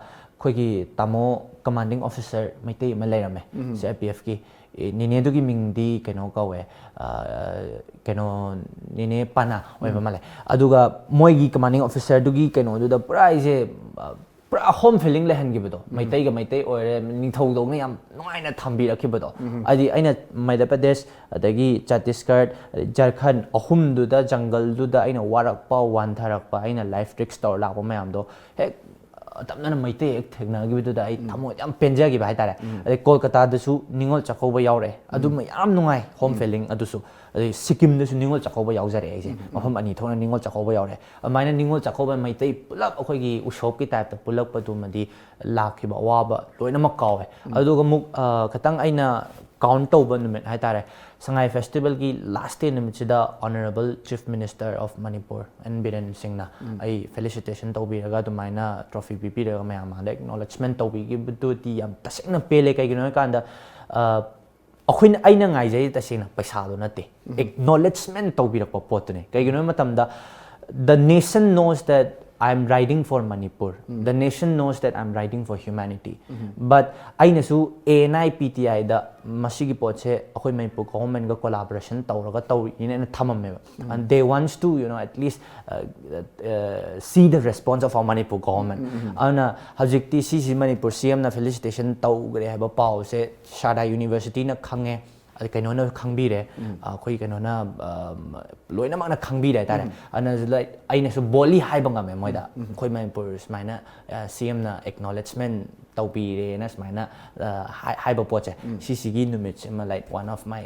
ꯑꯩꯈꯣꯏꯒꯤ ꯇꯥꯃꯣ ꯀꯃꯥꯟꯗꯤꯡ ꯑꯣꯐꯤꯁꯔ ꯃꯩꯇꯩ ꯑꯃ ꯂꯩꯔꯝꯃꯦ, ꯎꯝ꯫ C R P ꯑꯦꯐꯀꯤ꯫ ꯑꯦ, ꯅꯦꯅꯦꯗꯨꯒꯤ ꯃꯤꯡꯗꯤ ꯀꯩꯅꯣ ꯀꯧꯋꯦ, ꯑ, ꯀꯩꯅꯣ, ꯅꯦꯅꯦ ꯄꯥꯅꯥ ꯑꯣꯏꯕ ꯎꯝ꯫ ꯃꯥꯜꯂꯦ꯫ ꯑꯗꯨꯒ ꯃꯣꯏꯒꯤ ꯀꯃꯥꯟꯗꯤꯡ ꯑꯣꯐꯤꯁꯔꯗꯨꯒꯤ ꯀꯩꯅꯣꯗꯨꯗ ꯄꯨꯔꯥ ꯑꯩꯁꯦ, ꯑ, ꯄꯨꯔꯥ ꯍꯣꯝ ꯐꯤꯂꯤꯡ ꯂꯩꯍꯟꯈꯤꯕꯗꯣ꯫ ꯎꯝ꯫ ꯃꯩꯇꯩꯒ ꯃꯩꯇꯩ ꯑꯣꯏꯔꯦ, ꯅꯤꯡꯊꯧꯗꯧꯅ ꯌꯥꯝ ꯅꯨꯡꯉꯥꯏꯅ ꯊꯝꯕꯤꯔꯛꯈꯤꯕꯗꯣ꯫ ꯎꯝ꯫ ꯍꯥꯏꯗꯤ ꯑꯩꯅ ꯃꯙ꯭ꯌ ꯄ꯭ꯔꯗꯦꯁ, ꯑꯗꯒꯤ ꯆꯇꯤꯁꯒꯔ, ꯑꯗꯩ ꯖꯔꯈꯟ ꯑꯍꯨꯝꯗꯨꯗ, ꯖꯪꯒꯜꯗꯨꯗ ꯑꯩꯅ ꯋꯥꯔꯛꯄ, ꯋꯥꯟꯊꯔꯛꯄ, ꯑꯩꯅ ꯂꯥꯏꯐ ꯔꯤꯁꯛ ꯇꯧꯔ ꯂꯥꯛꯄ ꯃꯌꯥꯝꯗꯣ ꯍꯦꯛ ꯇꯞꯅꯅ ꯃꯩꯇꯩ ꯍꯦꯛ ꯊꯦꯡꯅꯈꯤꯕꯗꯨꯗ ꯑꯩ ꯎꯝ꯫ ꯊꯃꯣꯏꯗ ꯌꯥꯝ ꯄꯦꯟꯖꯈꯤꯕ ꯍꯥꯏꯇꯥꯔꯦ꯫ ꯎꯝ꯫ ꯑꯗꯩ ꯀꯣꯜꯀꯇꯥꯗꯁꯨ ꯅꯤꯉꯣꯜ ꯆꯥꯛꯀꯧꯕ ꯌꯥꯎꯔꯛꯑꯦ꯫ ꯑꯗꯨ ꯎꯝ꯫ ꯃꯌꯥꯝ ꯅꯨꯡꯉꯥꯏ, ꯍꯣꯝ ꯎꯝ꯫ ꯐꯤꯂꯤꯡ ꯑꯗꯨꯁꯨ꯫ ꯑꯗꯩ ꯁꯤꯀꯤꯝꯗꯁꯨ ꯅꯤꯉꯣꯜ ꯆꯥꯛꯀꯧꯕ ꯌꯥꯎꯖꯔꯛꯑꯦ ꯑꯩꯁꯦ꯫ ꯎꯝ, ꯎꯝ꯫ ꯃꯐꯝ ꯑꯅꯤ ꯊꯣꯛꯅ ꯅꯤꯉꯣꯜ ꯆꯥꯛꯀꯧꯕ ꯌꯥꯎꯔꯛꯑꯦ꯫ ꯑꯗꯨꯃꯥꯏꯅ ꯅꯤꯉꯣꯜ ꯆꯥꯛꯀꯧꯕ ꯃꯩꯇꯩ ꯄꯨꯂꯞ ꯑꯩꯈꯣꯏꯒꯤ ꯎꯁꯣꯞꯀꯤ ꯇꯥꯏꯞꯇ ꯄꯨꯜꯂꯛꯄꯗꯨꯃꯗꯤ ꯂꯥꯛꯈꯤꯕ ꯑꯋꯥꯕ ꯂꯣꯏꯅꯃꯛ ꯀꯥꯎꯋꯦ꯫ ꯎꯝ꯫ ꯑꯗꯨꯒ ꯑꯃꯨꯛ, ꯑ, ꯈꯤꯇꯪ ꯑꯩꯅ ꯀꯥꯎꯟ ꯇꯧꯕ ꯅꯨꯃꯤꯠ ꯍꯥꯏꯇꯥꯔꯦ, ꯁꯉꯥꯏ ꯐꯦꯁꯇꯤꯚꯦꯜꯒꯤ ꯂꯥꯁ ꯗꯦ ꯅꯨꯃꯤꯠꯁꯤꯗ Honourable Chief Minister of Manipur N Biren ꯁꯤꯡꯅ ꯎꯝ꯫ ꯑꯩ ꯐꯦꯂꯤꯁꯤꯇꯦꯁꯟ ꯇꯧꯕꯤꯔꯒ, ꯑꯗꯨꯃꯥꯏꯅ ꯇ꯭ꯔꯣꯐꯤ ꯄꯤꯕꯤꯔꯒ ꯃꯌꯥꯝ ꯃꯥꯡꯗ ꯑꯦꯛꯅꯣꯂꯦꯖꯃꯦꯟ ꯇꯧꯕꯤꯈꯤꯕꯗꯨꯗꯤ ꯌꯥꯝ ꯇꯁꯦꯡꯅ ꯄꯦꯜꯂꯦ꯫ ꯀꯩꯒꯤꯅꯣ ꯍꯥꯏꯀꯥꯟꯗ, ꯑ, ꯑꯩꯈꯣꯏꯅ, ꯑꯩꯅ ꯉꯥꯏꯖꯩ ꯇꯁꯦꯡꯅ ꯄꯩꯁꯥꯗꯣ ꯅꯠꯇꯦ, ꯎꯝ꯫ ꯑꯦꯛꯅꯣꯂꯦꯖꯃꯦꯟ ꯇꯧꯕꯤꯔꯛꯄ ꯄꯣꯠꯇꯨꯅꯦ꯫ ꯀꯩꯒꯤꯅꯣ ꯍꯥꯏꯕ ꯃꯇꯝꯗ, the nation knows that I am riding for Manipur. The nation knows that I am riding for humanity. But ꯑꯩꯅꯁꯨ A N I P T I ꯗ ꯃꯁꯤꯒꯤ ꯄꯣꯠꯁꯦ ꯑꯩꯈꯣꯏ ꯃꯅꯤꯄꯨꯔ ꯒꯣꯚꯔꯟꯃꯦꯟꯠꯒ ꯀꯣꯂꯥꯕꯣꯔꯦꯁꯟ ꯇꯧꯔꯒ ꯇꯧꯔꯤꯅꯦꯅ ꯊꯝꯃꯝꯃꯦꯕ꯫ And they wants to, you know, at least uh, uh, see the response of our Manipur government. ꯑꯗꯨꯅ ꯍꯧꯖꯤꯛꯇꯤ ꯁꯤꯁꯤ Manipur C M ꯅ felicitation ꯇꯧꯈ꯭ꯔꯦ ꯍꯥꯏꯕ ꯄꯥꯎꯁꯦ ꯁꯥꯔꯗꯥ ꯌꯨꯅꯤꯚꯔꯁꯤꯇꯤꯅ ꯈꯪꯉꯦ, ꯑꯗꯩ ꯀꯩꯅꯣꯅ ꯈꯪꯕꯤꯔꯦ, ꯑꯩꯈꯣꯏ ꯀꯩꯅꯣꯅ ꯑꯝ, ꯂꯣꯏꯅꯃꯛꯅ ꯈꯪꯕꯤꯔꯦ ꯍꯥꯏꯇꯥꯔꯦ꯫ ꯑꯗꯨꯅ like ꯑꯩꯅꯁꯨ boldly ꯍꯥꯏꯕ ꯉꯝꯃꯦ ꯃꯣꯏꯗ, ꯑꯩꯈꯣꯏ ꯃꯅꯤꯄꯨꯔ ꯁꯨꯃꯥꯏꯅ C M ꯅ acknowledgement ꯇꯧꯕꯤꯔꯦꯅ ꯁꯨꯃꯥꯏꯅ ꯑ, ꯍꯥꯏ- ꯍꯥꯏꯕ ꯄꯣꯠꯁꯦ, ꯁꯤꯁꯤꯒꯤ ꯅꯨꯃꯤꯠꯁꯤꯃ like one of my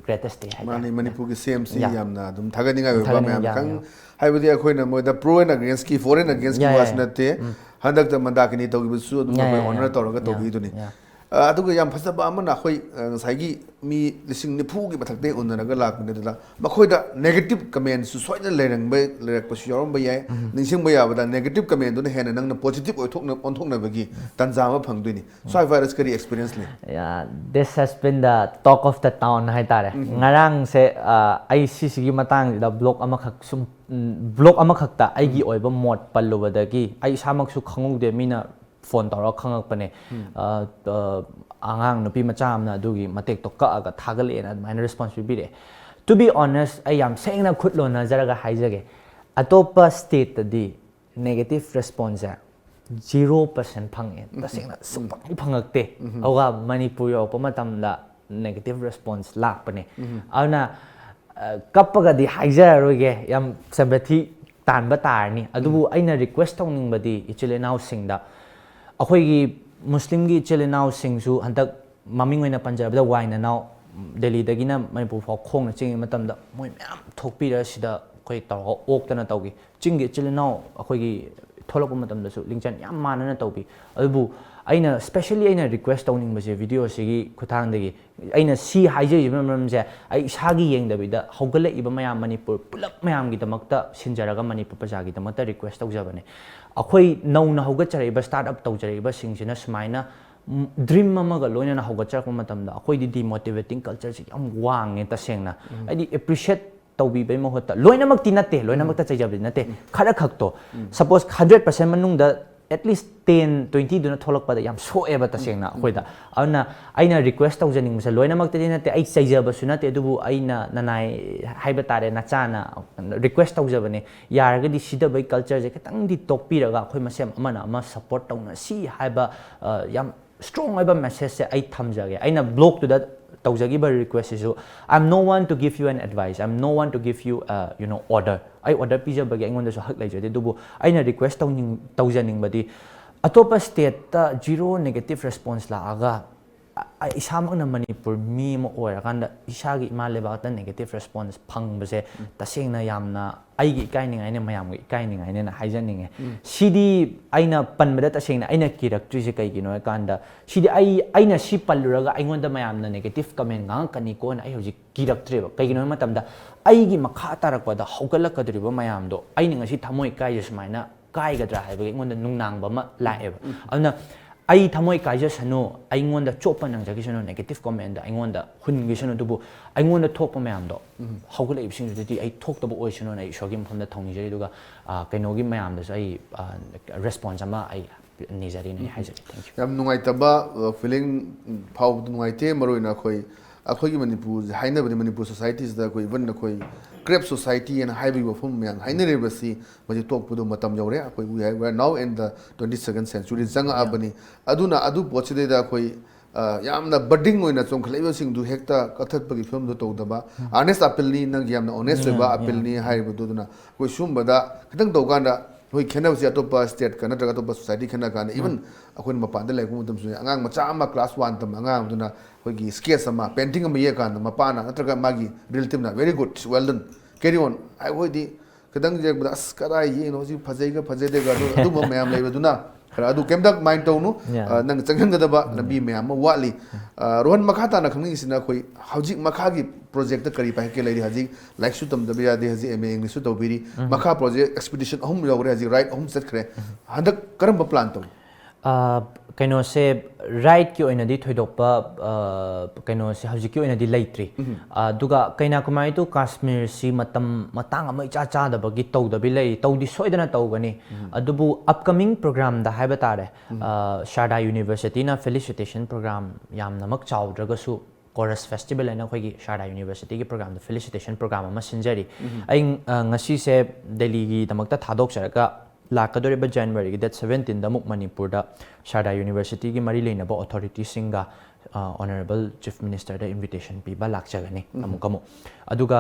greatest day ꯍꯥꯏꯇꯥꯔꯦ꯫ ꯃꯥꯅꯤ, ꯃꯅꯤꯄꯨꯔꯒꯤ C M ꯁꯤ Yeah. ꯌꯥꯝꯅ ꯑꯗꯨꯝ ꯊꯥꯒꯠꯅꯤꯡꯉꯥꯏ ꯑꯣꯏꯕ ꯊꯥꯒꯠꯅꯤꯡꯉꯥꯏ ꯃꯌꯥꯝ ꯌꯥꯝ, ꯈꯪ ꯌꯥꯝ. ꯍꯥꯏꯕꯗꯤ ꯑꯩꯈꯣꯏꯅ ꯃꯣꯏꯗ pro and against ꯀꯤ, for and against ꯀꯤ Yeah, ꯋꯥꯁꯨ yeah, ꯅꯠꯇꯦ꯫ ꯍꯟꯗꯛꯇ ꯃꯟꯗꯥꯀꯤꯅꯤ ꯇꯧꯈꯤꯕꯁꯨ ꯑꯗꯨꯝ Yeah, ꯑꯩꯈꯣꯏ yeah, honor yeah. ꯇꯧꯔꯒ Yeah. ꯇꯧꯕꯤꯗꯨꯅꯤ꯫ ꯑ, ꯑꯗꯨꯒ ꯌꯥꯝ ꯐꯖꯕ ꯑꯃꯅ ꯑꯩꯈꯣꯏ ꯑ, ꯉꯁꯥꯏꯒꯤ ꯃꯤ ꯂꯤꯁꯤꯡ ꯅꯤꯐꯨꯒꯤ ꯃꯊꯛꯇ ꯎꯅꯔꯒ ꯂꯥꯛꯄꯅꯦ꯫ ꯑꯗꯨꯗ ꯃꯈꯣꯏꯗ negative comment ꯁꯨ ꯁꯣꯏꯗꯅ ꯂꯩꯔꯝꯕ ꯂꯩꯔꯛꯄꯁꯨ ꯌꯥꯎꯔꯝꯕ ꯌꯥꯏ꯫ ꯅꯤꯡꯁꯤꯡꯕ ꯌꯥꯕꯗ negative comment ꯗꯨꯅ ꯍꯦꯟꯅ ꯅꯪꯅ positive ꯑꯣꯏꯊꯣꯛꯅ ꯑꯣꯟꯊꯣꯛꯅꯕꯒꯤ ꯇꯥꯟꯖꯥ ꯑꯃ ꯐꯪꯗꯣꯏꯅꯤ꯫ ꯁ꯭ꯋꯥꯏ ꯚꯥꯏꯔꯁ ꯀꯔꯤ experience ꯂꯩ? Yeah, this has been the talk of the town ꯍꯥꯏꯇꯥꯔꯦ꯫ ꯉꯔꯥꯡꯁꯦ ꯑ, ꯑꯩ ꯁꯤꯁꯤꯒꯤ ꯃꯇꯥꯡꯁꯤꯗ blog ꯑꯃꯈꯛ ꯁꯨꯝ blog ꯑꯃꯈꯛꯇ ꯑꯩꯒꯤ ꯑꯣꯏꯕ ꯃꯣꯠ ꯄꯜꯂꯨꯕꯗꯒꯤ ꯑꯩ ꯏꯁꯥꯃꯛꯁꯨ ꯈꯪꯍꯧꯗꯦ, ꯃꯤꯅ phone ꯇꯧꯔꯒ ꯈꯪꯉꯛꯄꯅꯦ꯫ ꯑ, ꯑ, ꯑꯉꯥꯡ ꯅꯨꯄꯤ ꯃꯆꯥ ꯑꯃꯅ ꯑꯗꯨꯒꯤ ꯃꯇꯦꯛꯇꯣ ꯀꯛꯑꯒ ꯊꯥꯒꯠꯂꯛꯑꯦꯅ ꯑꯗꯨꯃꯥꯏꯅ response ꯄꯤꯕꯤꯔꯛꯑꯦ꯫ To be honest, ꯑꯩ ꯌꯥꯝ ꯁꯦꯡꯅ ꯈꯨꯠ ꯂꯣꯟꯅꯖꯔꯒ ꯍꯥꯏꯖꯒꯦ, ꯑꯇꯣꯞꯄ state ꯇꯗꯤ negative response ꯁꯦ zero percent ꯐꯪꯉꯦ꯫ ꯇꯁꯦꯡꯅ ꯁꯨꯡꯐꯪ ꯐꯪꯉꯛꯇꯦ꯫ ꯑꯗꯨꯒ ꯃꯅꯤꯄꯨꯔ ꯌꯧꯔꯛꯄ ꯃꯇꯝꯗ negative response ꯂꯥꯛꯄꯅꯦ꯫ ꯑꯗꯨꯅ ꯑ, ꯀꯞꯄꯒꯗꯤ ꯍꯥꯏꯖꯔꯔꯣꯏꯒꯦ, ꯌꯥꯝ sympathy ꯇꯥꯟꯕ ꯇꯥꯔꯅꯤ꯫ ꯑꯗꯨꯕꯨ ꯑꯩꯅ request ꯇꯧꯅꯤꯡꯕꯗꯤ ꯏꯆꯤꯜ ꯏꯅꯥꯎꯁꯤꯡꯗ, ꯑꯩꯈꯣꯏꯒꯤ ꯃꯨꯁꯂꯤꯝꯒꯤ ꯏꯆꯤꯜ ꯏꯅꯥꯎꯁꯤꯡꯁꯨ ꯍꯟꯗꯛ ꯃꯃꯤꯡ ꯑꯣꯏꯅ ꯄꯟꯖꯔꯕꯗ ꯋꯥꯏ ꯅꯅꯥꯎ, ꯗꯦꯜꯂꯤꯗꯒꯤꯅ ꯃꯅꯤꯄꯨꯔ ꯐꯥꯎ ꯈꯣꯡꯅ ꯆꯦꯟꯈꯤꯕ ꯃꯇꯝꯗ ꯃꯣꯏ ꯃꯌꯥꯝ ꯊꯣꯛꯄꯤꯔ ꯁꯤꯗ ꯑꯩꯈꯣꯏ ꯇꯧꯔꯒ ꯑꯣꯛꯇꯅ ꯇꯧꯈꯤ꯫ ꯆꯤꯡꯒꯤ ꯏꯆꯤꯜ ꯏꯅꯥꯎ ꯑꯩꯈꯣꯏꯒꯤ ꯊꯣꯛꯂꯛꯄ ꯃꯇꯝꯗꯁꯨ ꯂꯤꯡꯖꯦꯜ ꯌꯥꯝ ꯃꯥꯟꯅꯅ ꯇꯧꯕꯤ꯫ ꯑꯗꯨꯕꯨ ꯑꯩꯅ specially ꯑꯩꯅ request ꯇꯧꯅꯤꯡꯕꯁꯦ video ꯑꯁꯤꯒꯤ ꯈꯨꯠꯊꯥꯡꯗꯒꯤ, ꯑꯩꯅ ꯁꯤ ꯍꯥꯏꯖꯔꯤꯕ ꯃꯔꯝꯁꯦ ꯑꯩ ꯏꯁꯥꯒꯤ ꯌꯦꯡꯗꯕꯤꯗ ꯍꯧꯒꯠꯂꯛꯏꯕ ꯃꯌꯥꯝ ꯃꯅꯤꯄꯨꯔ ꯄꯨꯂꯞ ꯃꯌꯥꯝꯒꯤꯗꯃꯛꯇ ꯁꯤꯟꯖꯔꯒ ꯃꯅꯤꯄꯨꯔ ꯄ꯭ꯔꯖꯥꯒꯤꯗꯃꯛꯇ request ꯇꯧꯖꯕꯅꯦ꯫ ꯑꯩꯈꯣꯏ ꯅꯧꯅ ꯍꯧꯒꯠꯆꯔꯛꯏꯕ start up ꯇꯧꯖꯔꯛꯏꯕꯁꯤꯡꯁꯤꯅ ꯁꯨꯃꯥꯏꯅ dream ꯑꯃꯒ ꯂꯣꯏꯅꯅ ꯍꯧꯒꯠꯆꯔꯛꯄ ꯃꯇꯝꯗ ꯑꯩꯈꯣꯏꯗꯤ demotivating culture ꯁꯤ ꯌꯥꯝ ꯋꯥꯡꯉꯦ ꯇꯁꯦꯡꯅ꯫ ꯍꯥꯏꯗꯤ appreciate ꯇꯧꯕꯤꯕꯩ ꯃꯍꯨꯠꯇ, ꯂꯣꯏꯅꯃꯛꯇꯤ ꯅꯠꯇꯦ, ꯂꯣꯏꯅꯃꯛꯇ ꯆꯩꯖꯕꯗꯤ ꯅꯠꯇꯦ, ꯈꯔ ꯈꯛꯇꯣ, suppose hundred percent ꯃꯅꯨꯡꯗ at least ten twenty ꯗꯨꯅ ꯊꯣꯛꯂꯛꯄꯗ ꯌꯥꯝ ꯁꯣꯛꯑꯦꯕ ꯇꯁꯦꯡꯅ ꯑꯩꯈꯣꯏꯗ꯫ ꯑꯗꯨꯅ ꯑꯩꯅ request ꯇꯧꯖꯅꯤꯡꯕꯁꯦ, ꯂꯣꯏꯅꯃꯛꯇꯗꯤ ꯅꯠꯇꯦ, ꯑꯩ ꯆꯩꯖꯕꯁꯨ ꯅꯠꯇꯦ, ꯑꯗꯨꯕꯨ ꯑꯩꯅ ꯅꯅꯥꯏ ꯍꯥꯏꯕ ꯇꯥꯔꯦ, ꯅꯆꯥꯅ request ꯇꯧꯖꯕꯅꯦ, ꯌꯥꯔꯒꯗꯤ ꯁꯤꯗꯕꯩ culture ꯁꯦ ꯈꯤꯇꯪꯗꯤ ꯇꯣꯛꯄꯤꯔꯒ ꯑꯩꯈꯣꯏ ꯃꯁꯦꯟ ꯑꯃꯅ ꯑꯃ support ꯇꯧꯅꯁꯤ ꯍꯥꯏꯕ, ꯑ, ꯌꯥꯝ strong ꯑꯣꯏꯕ message ꯁꯦ ꯑꯩ ꯊꯝꯖꯒꯦ꯫ ꯑꯩꯅ blog ꯇꯨꯗ ꯇꯧꯖꯈꯤꯕ request ꯁꯤꯁꯨ, "I am no one to give you an advice, I am no one to give you, uh, you know, order." ꯑꯩ order ꯄꯤꯖꯕꯒꯤ ꯑꯩꯉꯣꯟꯗꯁꯨ ꯍꯛ ꯂꯩꯖꯗꯦ, ꯑꯗꯨꯕꯨ ꯑꯩꯅ request ꯇꯧꯅꯤꯡ-, ꯇꯧꯖꯅꯤꯡꯕꯗꯤ, ꯑꯇꯣꯞꯄ state ꯇ zero negative response ꯂꯥꯛꯑꯒ, ꯑ-, ꯑ-, ꯏꯁꯥꯃꯛꯅ ꯃꯅꯤꯄꯨꯔ ꯃꯤ ꯑꯃ ꯑꯣꯏꯔꯀꯥꯟꯗ ꯏꯁꯥꯒꯤ ꯏꯃꯥ ꯂꯩꯕꯥꯛꯇ negative response ꯐꯪꯕꯁꯦ ꯇꯁꯦꯡꯅ ꯌꯥꯝꯅ ꯑꯩꯒꯤ ꯏꯀꯥꯏꯅꯤꯡꯉꯥꯏꯅꯦ, ꯃꯌꯥꯝꯒꯤ ꯏꯀꯥꯏꯅꯤꯡꯉꯥꯏꯅꯦꯅ ꯍꯥꯏꯖꯅꯤꯡꯉꯦ꯫ ꯁꯤꯗꯤ ꯑꯩꯅ ꯄꯟꯕꯗ ꯇꯁꯦꯡꯅ ꯑꯩꯅ ꯀꯤꯔꯛꯇ꯭ꯔꯤꯁꯦ ꯀꯩꯒꯤꯅꯣ ꯍꯥꯏ ꯀꯥꯟꯗ, ꯁꯤꯗꯤ ꯑꯩ, ꯑꯩꯅ ꯁꯤ ꯄꯜꯂꯨꯔꯒ ꯑꯩꯉꯣꯟꯗ ꯃꯌꯥꯝꯅ negative comment ꯉꯥꯡꯉꯛꯀꯅꯤꯀꯣꯅ ꯑꯩ ꯍꯧꯖꯤꯛ ꯀꯤꯔꯛꯇ꯭ꯔꯦꯕ꯫ ꯀꯩꯒꯤꯅꯣ ꯍꯥꯏ ꯃꯇꯝꯗ, ꯑꯩꯒꯤ ꯃꯈꯥ ꯇꯥꯔꯛꯄꯗ ꯍꯧꯒꯠꯂꯛꯀꯗꯧꯔꯤꯕ ꯃꯌꯥꯝꯗꯣ ꯑꯩꯅ ꯉꯁꯤ ꯊꯃꯣꯏ ꯀꯥꯏꯁꯦ ꯁꯨꯃꯥꯏꯅ ꯀꯥꯏꯒꯗ꯭ꯔꯥ ꯍꯥꯏꯕꯒꯤ ꯑꯩꯉꯣꯟꯗ ꯅꯨꯡꯅꯥꯡꯕ ꯑꯃ ꯂꯥꯛꯑꯦꯕ꯫ ꯑꯗꯨꯅ ꯑꯩ ꯊꯃꯣꯏ ꯀꯥꯏꯖꯁꯅꯨ, ꯑꯩꯉꯣꯟꯗ ꯆꯣꯞꯄ ꯅꯪꯖꯈꯤꯁꯅꯨ, negative comment ꯗ ꯑꯩꯉꯣꯟꯗ ꯍꯨꯟꯈꯤꯁꯅꯨ, ꯑꯗꯨꯕꯨ ꯑꯩꯉꯣꯟꯗ ꯊꯣꯛꯄ ꯃꯌꯥꯝꯗꯣ ꯍꯧꯒꯠꯂꯛꯏꯕꯁꯤꯡꯗꯨꯗꯗꯤ ꯑꯩ ꯊꯣꯛꯇꯕ ꯑꯣꯏꯁꯅꯨꯅ ꯑꯩ ꯏꯁꯣꯔꯒꯤ ꯃꯐꯝꯗ ꯊꯧꯅꯤꯖꯔꯤ꯫ ꯑꯗꯨꯒ, ꯑ, ꯀꯩꯅꯣꯒꯤ ꯃꯌꯥꯝꯗꯁꯨ ꯑꯩ, ꯑ, response ꯑꯃ ꯑꯩ ꯅꯤꯖꯔꯤꯅ ꯑꯩ ꯍꯥꯏꯖꯒꯦ꯫ Thank you꯫ ꯌꯥꯝ ꯅꯨꯡꯉꯥꯏꯇꯕ, ꯑ, feeling ꯐꯥꯎꯕꯗ ꯅꯨꯡꯉꯥꯏꯇꯦ꯫ ꯃꯔꯨꯑꯣꯏꯅ ꯑꯩꯈꯣꯏ, ꯑꯩꯈꯣꯏꯒꯤ ꯃꯅꯤꯄꯨꯔꯁꯦ ꯍꯥꯏꯅꯕꯗꯤ ꯃꯅꯤꯄꯨꯔ society ꯁꯤꯗ ꯑꯩꯈꯣꯏ, even ꯑꯩꯈꯣꯏ crab society ꯍꯥꯏꯅ ꯍꯥꯏꯕꯒꯤ ꯋꯥꯐꯝ ꯃꯌꯥꯝ ꯍꯥꯏꯅꯔꯤꯕꯁꯤ ꯃꯁꯤ ꯇꯣꯛꯄꯗꯣ ꯃꯇꯝ ꯌꯧꯔꯦ꯫ ꯑꯩꯈꯣꯏ we are now in the twenty second century ꯆꯪꯉꯛꯑꯕꯅꯤ꯫ ꯑꯗꯨꯅ ꯑꯗꯨ ꯄꯣꯠꯁꯤꯗꯩꯗ ꯑꯩꯈꯣꯏ, ꯑ, ꯌꯥꯝꯅ budding ꯑꯣꯏꯅ ꯆꯣꯡꯈꯠꯂꯛꯏꯕꯁꯤꯡꯗꯨ ꯍꯦꯛꯇ ꯀꯛꯊꯠꯄꯒꯤ ꯐꯤꯕꯝꯗꯣ ꯇꯧꯗꯕ꯫ Honest appeal ꯅꯤ, ꯅꯪꯒꯤ ꯌꯥꯝꯅ honest ꯑꯣꯏꯕ appeal ꯅꯤ ꯍꯥꯏꯔꯤꯕꯗꯨ꯫ ꯑꯗꯨꯅ ꯑꯩꯈꯣꯏ ꯁꯤꯒꯨꯝꯕꯗ ꯈꯤꯇꯪ ꯇꯧꯀꯥꯟꯗ ꯑꯩꯈꯣꯏ ꯈꯦꯠꯅꯕꯁꯤ ꯑꯇꯣꯞꯄ state ꯀ ꯅꯠꯇ꯭ꯔꯒ ꯑꯇꯣꯞꯄ society ꯈꯦꯠꯅ ꯀꯥꯟꯗ, even ꯑꯩꯈꯣꯏꯅ ꯃꯄꯥꯟꯗ ꯂꯩꯔꯛꯄ ꯃꯇꯝꯁꯨ ꯑꯉꯥꯡ ꯃꯆꯥ ꯑꯃ class one ꯇꯝꯕ ꯑꯉꯥꯡ ꯑꯗꯨꯅ ꯑꯩꯈꯣꯏꯒꯤ sketch ꯑꯃ, painting ꯑꯃ ꯌꯦꯛꯑꯀꯥꯟꯗ ꯃꯄꯥꯅ ꯅꯠꯇ꯭ꯔꯒ ꯃꯥꯒꯤ relative ꯅ "Very good, well done, carry on" ꯍꯥꯏ꯫ ꯑꯩꯈꯣꯏꯗꯤ ꯈꯤꯇꯪ ꯌꯦꯛꯄꯗ, "ꯑꯁ, ꯀꯗꯥꯏ ꯌꯦꯛꯏꯅꯣ, ꯁꯤ ꯐꯖꯩꯒ ꯐꯖꯗꯦꯒ", ꯑꯗꯨ, ꯑꯗꯨꯝꯕ ꯃꯌꯥꯝ ꯂꯩꯕꯗꯨꯅ ꯈꯔ ꯑꯗꯨ ꯀꯩꯝꯇ mind ꯇꯧꯅꯨ꯫ Yeah. ꯑ, ꯅꯪ ꯆꯪꯁꯤꯟꯒꯗꯕ ꯂꯝꯕꯤ ꯃꯌꯥꯝ ꯑꯃ ꯋꯥꯠꯂꯤ꯫ ꯑ, ꯔꯣꯍꯟ, ꯃꯈꯥ ꯇꯥꯅ ꯈꯪꯅꯤꯡꯉꯤꯁꯤꯅ ꯑꯩꯈꯣꯏ ꯍꯧꯖꯤꯛ ꯃꯈꯥꯒꯤ project ꯇ ꯀꯔꯤ ꯄꯥꯏꯈꯠꯀꯦ ꯂꯩꯔꯤ? ꯍꯧꯖꯤꯛ ꯂꯥꯏꯔꯤꯛꯁꯨ ꯇꯝꯗꯕ ꯌꯥꯗꯦ, ꯍꯧꯖꯤꯛ M A English ꯁꯨ ꯇꯧꯕꯤꯔꯤ꯫ ꯃꯈꯥ project expedition ꯑꯍꯨꯝ ꯌꯧꯈ꯭ꯔꯦ, ꯍꯧꯖꯤꯛ ride ꯑꯍꯨꯝ ꯆꯠꯈ꯭ꯔꯦ꯫ ꯍꯟꯗꯛ ꯀꯔꯝꯕ plan ꯇꯧꯔꯤ? ꯑ, ꯀꯩꯅꯣꯁꯦ, ꯔꯥꯏꯠꯀꯤ ꯑꯣꯏꯅꯗꯤ ꯊꯣꯏꯗꯣꯛꯄ ꯀꯩꯅꯣꯁꯦ ꯍꯧꯖꯤꯛꯀꯤ ꯑꯣꯏꯅꯗꯤ ꯂꯩꯇ꯭ꯔꯤ꯫ ꯑꯗꯨꯒ ꯀꯩꯅꯥꯀꯨꯃꯥꯔꯤ ꯇꯨ ꯀꯥꯁꯃꯤꯔꯁꯤ ꯃꯇꯝ ꯃꯇꯥꯡ ꯑꯃ ꯏꯆꯥ ꯆꯥꯗꯕꯒꯤ ꯇꯧꯗꯕꯤ ꯂꯩ꯫ ꯇꯧꯗꯤ ꯁꯣꯏꯗꯅ ꯇꯧꯒꯅꯤ꯫ ꯑꯗꯨꯕꯨ ꯑꯞꯀꯃꯤꯡ ꯄ꯭ꯔꯣꯒ꯭ꯔꯥꯝꯗ ꯍꯥꯏꯕ ꯇꯥꯔꯦ, ꯁꯥꯔꯗꯥ ꯌꯨꯅꯤꯚꯔꯁꯤꯇꯤꯅ ꯐꯦꯂꯤꯁꯤꯇꯦꯁꯟ ꯄ꯭ꯔꯣꯒ꯭ꯔꯥꯝ ꯌꯥꯝꯅꯃꯛ ꯆꯥꯎꯗ꯭ꯔꯒꯁꯨ, ꯀꯣꯔꯁ ꯐꯦꯁꯇꯤꯚꯦꯜ ꯍꯥꯏꯅ ꯑꯩꯈꯣꯏꯒꯤ ꯁꯥꯔꯗꯥ ꯌꯨꯅꯤꯚꯔꯁꯤꯇꯤꯒꯤ ꯄ꯭ꯔꯣꯒ꯭ꯔꯥꯝꯗ ꯐꯦꯂꯤꯁꯤꯇꯦꯁꯟ ꯄ꯭ꯔꯣꯒ꯭ꯔꯥꯝ ꯑꯃ ꯁꯤꯟꯖꯔꯤ꯫ ꯑꯩ ꯉꯁꯤꯁꯦ ꯗꯦꯜꯂꯤꯒꯤꯗꯃꯛꯇ ꯊꯥꯗꯣꯛꯆꯔꯒ ꯂꯥꯛꯀꯗꯧꯔꯤꯕ ꯖꯅꯋꯥꯔꯤꯒꯤ ꯗꯦꯠ ꯁꯕꯦꯟꯇꯤꯟꯗ ꯑꯃꯨꯛ ꯃꯅꯤꯄꯨꯔꯗ ꯁꯥꯔꯗꯥ ꯌꯨꯅꯤꯚꯔꯁꯤꯇꯤꯒꯤ ꯃꯔꯤ ꯂꯩꯅꯕ ꯑꯣꯊꯣꯔꯤꯇꯤꯁꯤꯡꯒ ꯑꯣꯅꯔꯦꯕꯜ ꯆꯤꯐ ꯃꯤꯅꯤꯁꯇꯔꯗ ꯏꯟꯚꯤꯇꯦꯁꯟ ꯄꯤꯕ ꯂꯥꯛꯆꯒꯅꯤ꯫ ꯑꯃꯨꯛ ꯑꯃꯨꯛ ꯑꯗꯨꯒ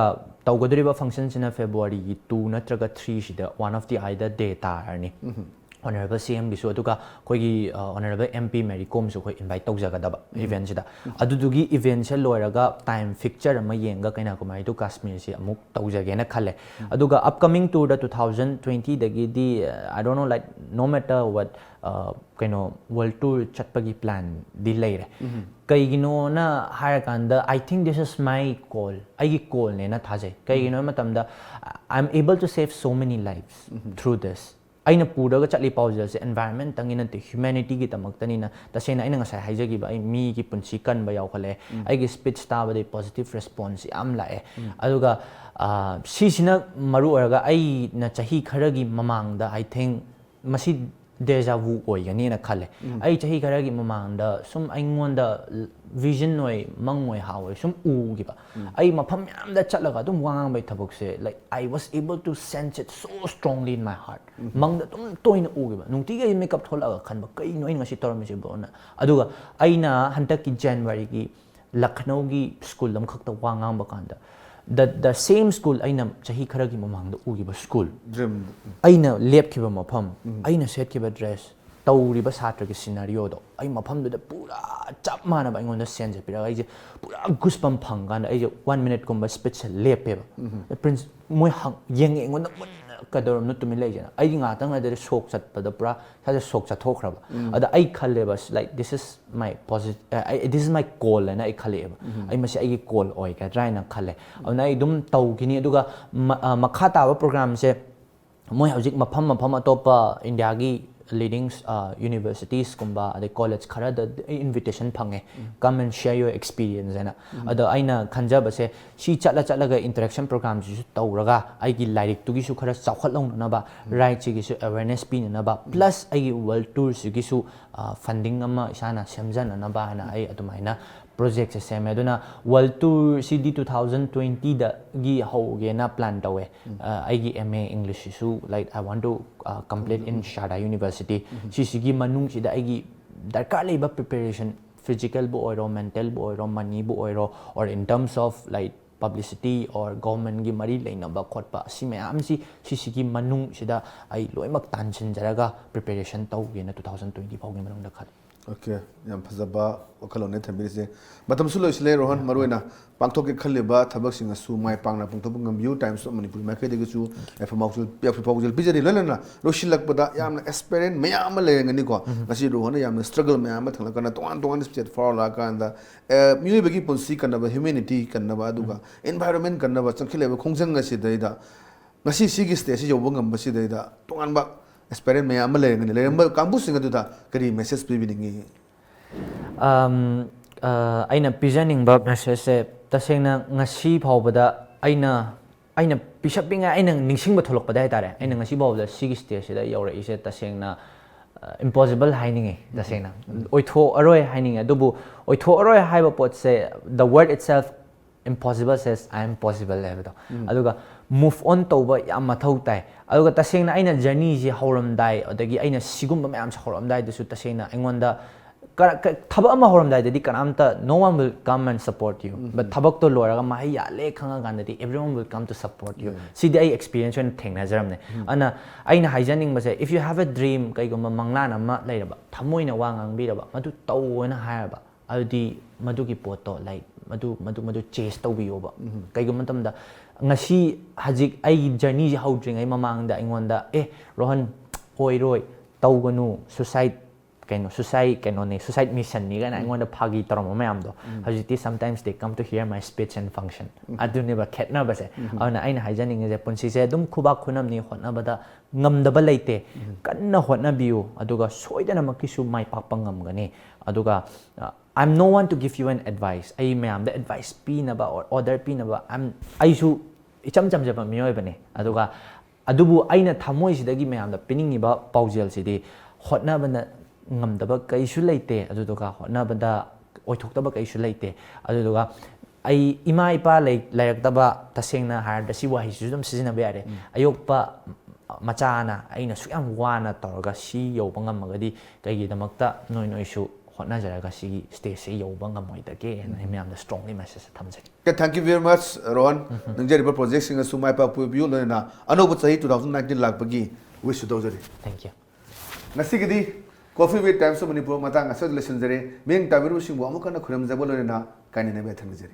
ꯇꯧꯒꯗꯧꯔꯤꯕ ꯐꯪꯁꯟꯁꯤꯅ ꯐꯦꯕ꯭ꯔꯨꯋꯥꯔꯤꯒꯤ ꯇꯨ ꯅꯠꯇ꯭ꯔꯒ ꯊ꯭ꯔꯤꯁꯤꯗ ꯋꯥꯟ ꯑꯣꯐ ꯗꯤ ꯑꯥꯏꯗ ꯗꯦ ꯇꯥꯔꯅꯤ꯫ ꯑꯣꯅꯔꯦꯕꯜ ꯁꯤ ꯑꯦꯝꯒꯤꯁꯨ, ꯑꯗꯨꯒ ꯑꯩꯈꯣꯏꯒꯤ ꯑꯣꯅꯔꯦꯕꯜ ꯑꯦꯝ ꯄꯤ ꯃꯦꯔꯤ ꯀꯣꯝꯁꯨ ꯑꯩꯈꯣꯏ ꯏꯟꯚꯥꯏꯠ ꯇꯧꯖꯒꯗꯕ ꯏꯚꯦꯟꯁꯤꯗ꯫ ꯑꯗꯨꯗꯨꯒꯤ ꯏꯚꯦꯟꯁꯦ ꯂꯣꯏꯔꯒ ꯇꯥꯏꯝ ꯐꯤꯛꯆꯔ ꯑꯃ ꯌꯦꯡꯉꯒ ꯀꯩꯅꯥꯀꯨꯃꯥꯔꯤ ꯇꯨ ꯀꯥꯁꯃꯤꯔꯁꯤ ꯑꯃꯨꯛ ꯇꯧꯖꯒꯦꯅ ꯈꯜꯂꯦ꯫ ꯑꯗꯨꯒ ꯑꯞꯀꯃꯤꯡ ꯇꯨꯔꯗ ꯇꯨ ꯊꯥꯎꯖꯟ ꯇ꯭ꯋꯦꯟꯇꯤꯗꯒꯤꯗꯤ, I don't know, like, no matter what, ꯀꯩꯅꯣ, ꯋꯥꯔꯜ ꯇꯨꯔ ꯆꯠꯄꯒꯤ ꯄ꯭ꯂꯥꯟꯗꯤ ꯂꯩꯔꯦ꯫ ꯀꯩꯒꯤꯅꯣꯅ ꯍꯥꯏꯔꯀꯥꯟꯗ, I think this is my call, ꯑꯩꯒꯤ ꯀꯣꯜꯅꯦꯅ ꯊꯥꯖꯩ꯫ ꯀꯩꯒꯤꯅꯣ ꯍꯥꯏꯕ ꯃꯇꯝꯗ, I am able to save so many lives through this꯫ ꯑꯩꯅ ꯄꯨꯔꯒ ꯆꯠꯂꯤ ꯄꯥꯎꯖꯦꯜꯁꯦ ꯑꯦꯟꯚꯥꯏꯔꯟꯃꯦꯟꯇꯪꯒꯤ ꯅꯠꯇꯦ, ꯍ꯭ꯌꯨꯃꯦꯅꯤꯇꯤꯒꯤꯗꯃꯛꯇꯅꯤꯅ꯫ ꯇꯁꯦꯡꯅ ꯑꯩꯅ ꯉꯁꯥꯏ ꯍꯥꯏꯖꯈꯤꯕ, ꯑꯩ ꯃꯤꯒꯤ ꯄꯨꯟꯁꯤ ꯀꯟꯕ ꯌꯥꯎꯈꯠꯂꯛꯑꯦ꯫ ꯑꯩꯒꯤ ꯁ꯭ꯄꯤꯆ ꯇꯥꯕꯗꯩ ꯄꯣꯖꯤꯇꯤꯚ ꯔꯦꯁꯄꯣꯟꯁ ꯌꯥꯝ ꯂꯥꯛꯑꯦ꯫ ꯑꯗꯨꯒ ꯁꯤꯁꯤꯅ ꯃꯔꯨ ꯑꯣꯏꯔꯒ ꯑꯩꯅ ꯆꯍꯤ ꯈꯔꯒꯤ ꯃꯃꯥꯡꯗ, I think, ꯃꯁꯤ ꯗꯦꯖꯥ ꯚꯨ ꯑꯣꯏꯒꯅꯤꯅ ꯈꯜꯂꯦ꯫ ꯑꯩ ꯆꯍꯤ ꯈꯔꯒꯤ ꯃꯃꯥꯡꯗ ꯁꯨꯝ ꯑꯩꯉꯣꯟꯗ ꯚꯤꯖꯟ ꯑꯣꯏ, ꯃꯪ ꯑꯣꯏ, ꯍꯥ ꯑꯣꯏ ꯁꯨꯝ ꯎꯈꯤꯕ꯫ ꯑꯩ ꯃꯐꯝ ꯃꯌꯥꯝꯗ ꯆꯠꯂꯒ ꯑꯗꯨꯝ ꯋꯥ ꯉꯥꯡꯕꯒꯤ ꯊꯕꯛꯁꯦ, like, I was able to sense it so strongly in my heart꯫ ꯃꯪꯗ ꯑꯗꯨꯝ ꯇꯣꯏꯅ ꯎꯈꯤꯕ꯫ ꯅꯨꯡꯇꯤꯒꯤ ꯑꯩ ꯃꯤꯀꯞ ꯊꯣꯛꯂꯛꯑꯒ ꯈꯟꯕ, "ꯀꯩꯅꯣ ꯑꯩꯅ ꯉꯁꯤ ꯇꯧꯔꯝꯃꯤꯁꯤꯕꯣꯅ?" ꯑꯗꯨꯒ ꯑꯩꯅ ꯍꯟꯗꯛꯀꯤ ꯖꯅꯋꯥꯔꯤꯒꯤ ꯂꯈꯅꯧꯒꯤ ꯁ꯭ꯀꯨꯜ ꯑꯃꯈꯛꯇ ꯋꯥ ꯉꯥꯡꯕ ꯀꯥꯟꯗ, the, the same school, ꯑꯩꯅ ꯆꯍꯤ ꯈꯔꯒꯤ ꯃꯃꯥꯡꯗ ꯎꯈꯤꯕ ꯁ꯭ꯀꯨꯜ, ꯗ꯭ꯔꯤꯝ ꯑꯩꯅ ꯂꯦꯞꯈꯤꯕ ꯃꯐꯝ, ꯑꯩꯅ ꯁꯦꯠꯈꯤꯕ ꯗ꯭ꯔꯦꯁ, ꯇꯧꯔꯤꯕ ꯁꯥꯇ꯭ꯔꯒꯤ ꯁꯤꯅꯥꯔꯤꯑꯣꯗꯣ, ꯑꯩ ꯃꯐꯝꯗꯨꯗ ꯄꯨꯔꯥ ꯆꯞ ꯃꯥꯟꯅꯕ ꯑꯩꯉꯣꯟꯗ ꯁꯦꯟꯁꯦ ꯄꯤꯔꯒ, ꯑꯩꯁꯦ ꯄꯨꯔꯥ ꯒꯨꯁꯕꯝ ꯐꯪꯀꯥꯟꯗ ꯑꯩꯁꯦ ꯋꯥꯟ ꯃꯤꯅꯤꯠꯀꯨꯝꯕ ꯁ꯭ꯄꯤꯆꯁꯦ ꯂꯦꯞꯄꯦꯕ꯫ ꯄ꯭ꯔꯤꯟꯁ ꯃꯣꯏ ꯍꯪ ꯌꯦꯡꯉꯦ ꯑꯩꯉꯣꯟꯗ ꯃꯨꯟꯅ, "ꯀꯩꯗꯧꯔꯝꯅꯣ ꯇꯨꯃꯤꯟ ꯂꯩꯁꯦꯅ?" ꯑꯩꯗꯤ ꯉꯥꯏꯍꯥꯛꯇꯪ ꯑꯗꯨꯗ ꯁꯣꯛ ꯆꯠꯄꯗ ꯄꯨꯔꯥ ꯏꯁꯥꯁꯦ ꯁꯣꯛ ꯆꯠꯊꯣꯛꯈ꯭ꯔꯕ꯫ ꯑꯗ ꯑꯩ ꯈꯜꯂꯦꯕ, like, this is my posit-, this is my call ꯍꯥꯏꯅ ꯑꯩ ꯈꯜꯂꯛꯑꯦꯕ꯫ ꯑꯩ ꯃꯁꯤ ꯑꯩꯒꯤ ꯀꯣꯜ ꯑꯣꯏꯒꯗ꯭ꯔꯥ ꯍꯥꯏꯅ ꯈꯜꯂꯦ꯫ ꯑꯗꯨꯅ ꯑꯩ ꯑꯗꯨꯝ ꯇꯧꯈꯤꯅꯤ꯫ ꯑꯗꯨꯒ ꯃ-, ꯑ, ꯃꯈꯥ ꯇꯥꯕ ꯄ꯭ꯔꯣꯒ꯭ꯔꯥꯝꯁꯦ ꯃꯣꯏ ꯍꯧꯖꯤꯛ ꯃꯐꯝ ꯃꯐꯝ ꯑꯇꯣꯞꯄ ꯏꯟꯗꯤꯌꯥꯒꯤ ꯂꯤꯗꯤꯡ ꯌꯨꯅꯤꯚꯔꯁꯤꯇꯤꯁꯀꯨꯝꯕ ꯑꯗꯩ ꯀꯣꯂꯦꯖ ꯈꯔꯗ invitation ꯐꯪꯉꯦ, "Come and share your experience" ꯍꯥꯏꯅ꯫ ꯑꯗꯣ ꯑꯩꯅ ꯈꯟꯖꯕꯁꯦ, ꯁꯤ ꯆꯠꯂ ꯆꯠꯂꯒ interaction programꯁꯤꯁꯨ ꯇꯧꯔꯒ ꯑꯩꯒꯤ ꯂꯥꯏꯔꯤꯛꯇꯨꯒꯤꯁꯨ ꯈꯔ ꯆꯥꯎꯈꯠꯍꯧꯅꯅꯕ, ꯔꯥꯏꯠꯁꯤꯒꯤꯁꯨ awareness ꯄꯤꯅꯅꯕ, plus ꯑꯩꯒꯤ ꯋꯥꯔꯜ ꯇꯨꯔꯁꯤꯒꯤꯁꯨ funding ꯑꯃ ꯏꯁꯥꯅ ꯁꯦꯝꯖꯅꯅꯕ ꯍꯥꯏꯅ ꯑꯩ ꯑꯗꯨꯃꯥꯏꯅ ꯄ꯭ꯔꯣꯖꯦꯛꯁꯦ ꯁꯦꯝꯃꯦ꯫ ꯑꯗꯨꯅ ꯋꯥꯔꯜ ꯇꯨꯔꯁꯤꯗꯤ two thousand twentyꯗꯒꯤ ꯍꯧꯒꯦꯅ plan ꯇꯧꯋꯦ꯫ ꯑ, ꯑꯩꯒꯤ M A Englishꯁꯤꯁꯨ, like, I want to complete in Sharda University꯫ ꯁꯤꯁꯤꯒꯤ ꯃꯅꯨꯡꯁꯤꯗ ꯑꯩꯒꯤ ꯗꯔꯀꯥꯔ ꯂꯩꯕ preparation, physicalꯕꯨ ꯑꯣꯏꯔꯣ, mentalꯕꯨ ꯑꯣꯏꯔꯣ, moneyꯕꯨ ꯑꯣꯏꯔꯣ, or in terms of, like, publicity or governmentꯒꯤ ꯃꯔꯤ ꯂꯩꯅꯕ ꯈꯣꯠꯄ, ꯑꯁꯤ ꯃꯌꯥꯝꯁꯤ ꯁꯤꯁꯤꯒꯤ ꯃꯅꯨꯡꯁꯤꯗ ꯑꯩ ꯂꯣꯏꯅꯃꯛ ꯇꯥꯟꯁꯤꯟꯖꯔꯒ preparation ꯇꯧꯒꯦꯅ two thousand twenty ꯐꯥꯎꯒꯤ ꯃꯅꯨꯡꯗ ꯈꯜꯂꯤ꯫ Okay, ꯌꯥꯝ ꯐꯖꯕ ꯋꯥꯈꯜꯂꯣꯟꯅꯦ ꯊꯝꯕꯤꯔꯤꯁꯦ꯫ ꯃꯇꯝꯁꯨ ꯂꯣꯏꯁꯤꯜꯂꯦ, ꯔꯣꯍꯟ꯫ ꯃꯔꯨꯑꯣꯏꯅ ꯄꯥꯡꯊꯣꯛꯀꯦ ꯈꯜꯂꯤꯕ ꯊꯕꯛꯁꯤꯡ ꯑꯁꯨ ꯃꯥꯏ ꯄꯥꯛꯅ ꯄꯥꯡꯊꯣꯛꯄ ꯉꯝꯕꯤꯌꯨ꯫ Times of Manipur ꯃꯥꯏꯀꯩꯗꯒꯤꯁꯨ ꯌꯥꯏꯐ ꯄꯥꯎꯖꯦꯜ, ꯌꯥꯏꯐ ꯄꯥꯎꯖꯦꯜ ꯄꯤꯖꯔꯤ꯫ ꯂꯣꯏꯅꯅ ꯂꯣꯏꯁꯤꯜꯂꯛꯄꯗ ꯌꯥꯝꯅ aspirant ꯃꯌꯥꯝ ꯑꯃ ꯂꯩꯔꯝꯒꯅꯤꯀꯣ꯫ ꯉꯁꯤ ꯔꯣꯍꯟꯅ ꯌꯥꯝꯅ struggle ꯃꯌꯥꯝ ꯑꯃ ꯊꯦꯡꯅꯀꯥꯟꯗ, ꯇꯣꯉꯥꯟ ꯇꯣꯉꯥꯟꯕ state ꯐꯥꯎꯔꯛꯂꯀꯥꯟꯗ, ꯑ, ꯃꯤꯑꯣꯏꯕꯒꯤ ꯄꯨꯟꯁꯤ ꯀꯟꯅꯕ, humanity ꯀꯟꯅꯕ, ꯑꯗꯨꯒ environment ꯀꯟꯅꯕ ꯆꯪꯈꯠꯂꯛꯂꯤꯕ ꯈꯣꯡꯖꯪ ꯑꯁꯤꯗꯩꯗ ꯉꯁꯤ ꯁꯤꯒꯤ stageꯁꯤ ꯌꯧꯕ ꯉꯝꯕꯁꯤꯗꯩꯗ ꯇꯣꯉꯥꯟꯕ aspirant ꯃꯌꯥꯝ ꯑꯃ ꯂꯩꯔꯝꯒꯅꯤ꯫ ꯂꯩꯔꯝꯕ ꯀꯥꯡꯕꯨꯁꯤꯡ ꯑꯗꯨꯗ ꯀꯔꯤ message ꯄꯤꯕꯤꯅꯤꯡꯉꯤ? ꯑꯝ, ꯑ, ꯑꯩꯅ ꯄꯤꯖꯅꯤꯡꯕ messageꯁꯦ, ꯇꯁꯦꯡꯅ ꯉꯁꯤ ꯐꯥꯎꯕꯗ ꯑꯩꯅ, ꯑꯩꯅ ꯄꯤꯁꯛ ꯄꯤꯛꯉꯥꯏ ꯑꯩꯅ ꯅꯤꯡꯁꯤꯡꯕ ꯊꯣꯛꯂꯛꯄꯗ ꯍꯥꯏꯇꯥꯔꯦ, ꯑꯩꯅ ꯉꯁꯤ ꯐꯥꯎꯕꯗ ꯁꯤꯒꯤ stageꯁꯤꯗ ꯌꯧꯔꯛꯏꯁꯦ ꯇꯁꯦꯡꯅ, ꯑ, impossible ꯍꯥꯏꯅꯤꯡꯉꯤ꯫ ꯇꯁꯦꯡꯅ ꯑꯣꯏꯊꯣꯛꯑꯔꯣꯏ ꯍꯥꯏꯅꯤꯡꯉꯤ꯫ ꯑꯗꯨꯕꯨ ꯑꯣꯏꯊꯣꯛꯑꯔꯣꯏ ꯍꯥꯏꯕ ꯄꯣꯠꯁꯦ, the word itself, "Impossible says I am possible" ꯍꯥꯏꯕꯗꯣ꯫ ꯑꯗꯨꯒ move on ꯇꯧꯕ ꯌꯥꯝ ꯃꯊꯧ ꯇꯥꯏ꯫ ꯑꯗꯨꯒ ꯇꯁꯦꯡꯅ ꯑꯩꯅ journeyꯁꯤ ꯍꯧꯔꯝꯗꯥꯏ, ꯑꯗꯒꯤ ꯑꯩꯅ ꯁꯤꯒꯨꯝꯕ ꯃꯌꯥꯝꯁꯦ ꯍꯧꯔꯝꯗꯥꯏꯗꯁꯨ, ꯇꯁꯦꯡꯅ ꯑꯩꯉꯣꯟꯗ ꯀ-, ꯊꯕꯛ ꯑꯃ ꯍꯧꯔꯝꯗꯥꯏꯗꯗꯤ ꯀꯅꯥꯝꯇ, no one will come and support you, but ꯊꯕꯛꯇꯣ ꯂꯣꯏꯔꯒ ꯃꯍꯩ ꯌꯥꯜꯂꯦ ꯈꯪꯉꯀꯥꯟꯗꯗꯤ everyone will come to support you꯫ ꯁꯤꯗꯤ ꯑꯩ experience ꯑꯣꯏꯅ ꯊꯦꯡꯅꯖꯔꯝꯅꯦ꯫ ꯑꯗꯨꯅ ꯑꯩꯅ ꯍꯥꯏꯖꯅꯤꯡꯕꯁꯦ, if you have a dream, ꯀꯩꯒꯨꯝꯕ ꯃꯪꯂꯥꯟ ꯑꯃ ꯂꯩꯔꯕ, ꯊꯃꯣꯏꯅ ꯋꯥ ꯉꯥꯡꯕꯤꯔꯕ, ꯃꯗꯨ ꯇꯧꯑꯣꯅ ꯍꯥꯏꯔꯕ, ꯑꯗꯨꯗꯤ ꯃꯗꯨꯒꯤ ꯄꯣꯠꯇꯣ, like, ꯃꯗꯨ, ꯃꯗꯨ, ꯃꯗꯨ chase ꯇꯧꯕꯤꯌꯣꯕ꯫ ꯀꯩꯒꯨꯝꯕ ꯃꯇꯝꯗ ꯉꯁꯤ, ꯍꯧꯖꯤꯛ ꯑꯩꯒꯤ journeyꯁꯦ ꯍꯧꯗ꯭ꯔꯤꯉꯩ ꯃꯃꯥꯡꯗ ꯑꯩꯉꯣꯟꯗ, "ꯑꯦ, ꯔꯣꯍꯟ, ꯑꯣꯏꯔꯣꯏ, ꯇꯧꯒꯅꯨ, suicide ꯀꯩꯅꯣ suicide ꯀꯩꯅꯣꯅꯤ, suicide missionꯅꯤ ꯀꯥꯏꯅ ꯑꯩꯉꯣꯟꯗ ꯐꯥꯒꯤ ꯇꯧꯔꯝꯕ ꯃꯌꯥꯝꯗꯣ, ꯍꯧꯖꯤꯛꯇꯤ sometimes they come to hear my speech and function. ꯑꯗꯨꯅꯦꯕ ꯈꯦꯠꯅꯕꯁꯦ. ꯑꯗꯨꯅ ꯑꯩꯅ ꯍꯥꯏꯖꯅꯤꯡꯉꯤꯁꯦ, ꯄꯨꯟꯁꯤꯁꯦ ꯑꯗꯨꯝ ꯈꯨꯕꯥꯛ ꯈꯨꯅꯝꯅꯤ, ꯍꯣꯠꯅꯕꯗ ꯉꯝꯗꯕ ꯂꯩꯇꯦ. ꯀꯟꯅ ꯍꯣꯠꯅꯕꯤꯌꯨ, ꯑꯗꯨꯒ ꯁꯣꯏꯗꯅꯃꯛꯀꯤꯁꯨ ꯃꯥꯏ ꯄꯥꯛꯄ ꯉꯝꯒꯅꯤ. ꯑꯗꯨꯒ, uh, I'm no one to give you an advice. ꯑꯩ ꯃꯌꯥꯝꯗ advice ꯄꯤꯅꯕ, or order ꯄꯤꯅꯕ, I'm, ꯑꯩꯁꯨ ꯏꯆꯝ ꯆꯝꯖꯕ ꯃꯤꯑꯣꯏꯕꯅꯤ꯫ ꯑꯗꯨꯒ ꯑꯗꯨꯕꯨ ꯑꯩꯅ ꯊꯃꯣꯏꯁꯤꯗꯒꯤ ꯃꯌꯥꯝꯗ ꯄꯤꯅꯤꯡꯉꯤꯕ ꯄꯥꯎꯖꯦꯜꯁꯤꯗꯤ, ꯍꯣꯠꯅꯕꯅ ꯉꯝꯗꯕ ꯀꯩꯁꯨ ꯂꯩꯇꯦ, ꯑꯗꯨꯗꯨꯒ ꯍꯣꯠꯅꯕꯗ ꯑꯣꯏꯊꯣꯛꯇꯕ ꯀꯩꯁꯨ ꯂꯩꯇꯦ꯫ ꯑꯗꯨꯗꯨꯒ ꯑꯩ ꯏꯃꯥ ꯏꯄꯥ ꯂꯩ-, ꯂꯩꯔꯛꯇꯕ, ꯇꯁꯦꯡꯅ ꯍꯥꯏꯔꯕꯗ ꯁꯤ ꯋꯥꯍꯩꯁꯤꯁꯨ ꯑꯗꯨꯝ ꯁꯤꯖꯤꯟꯅꯕ ꯌꯥꯔꯦ꯫ ꯑꯌꯣꯛꯄ ꯃꯆꯥꯅ ꯑꯩꯅ ꯁꯨꯛ ꯌꯥꯝ ꯋꯥꯅ ꯇꯧꯔꯒ ꯁꯤ ꯌꯧꯕ ꯉꯝꯃꯒꯗꯤ, ꯀꯩꯒꯤꯗꯃꯛꯇ ꯅꯣꯏ ꯅꯣꯏꯁꯨ ꯍꯣꯠꯅꯖꯔꯒ ꯁꯤꯒꯤ stageꯁꯦ ꯌꯧꯕ ꯉꯝꯃꯣꯏꯗꯒꯦ ꯍꯥꯏꯅ ꯑꯩ ꯃꯌꯥꯝꯗ strongly message ꯊꯝꯖꯒꯦ꯫ Okay, thank you very much, Rohan. ꯅꯤꯡꯖꯔꯤꯕ projectꯁꯤꯡ ꯑꯁꯨ ꯃꯥꯏ ꯄꯥꯛꯄ ꯑꯣꯏꯕꯤꯌꯨ, ꯂꯣꯏꯅꯅ ꯑꯅꯧꯕ ꯆꯍꯤ two thousand nineteen ꯂꯥꯛꯄꯒꯤ wish ꯁꯨ ꯇꯧꯖꯔꯤ꯫ Thank you. ꯉꯁꯤꯒꯤꯗꯤ Coffee with Times of Manipur ꯃꯇꯥꯡ ꯑꯁꯤꯗ ꯂꯣꯏꯁꯤꯟꯖꯔꯦ꯫ ꯃꯤꯠꯌꯦꯡ ꯇꯥꯕꯤꯔꯤꯕꯁꯤꯡꯕꯨ ꯑꯃꯨꯛ ꯍꯟꯅ ꯈꯨꯔꯨꯝꯖꯕ ꯂꯣꯏꯅꯅ ꯀꯥꯏꯅꯅꯕ ꯌꯥꯊꯪ ꯅꯤꯖꯔꯤ꯫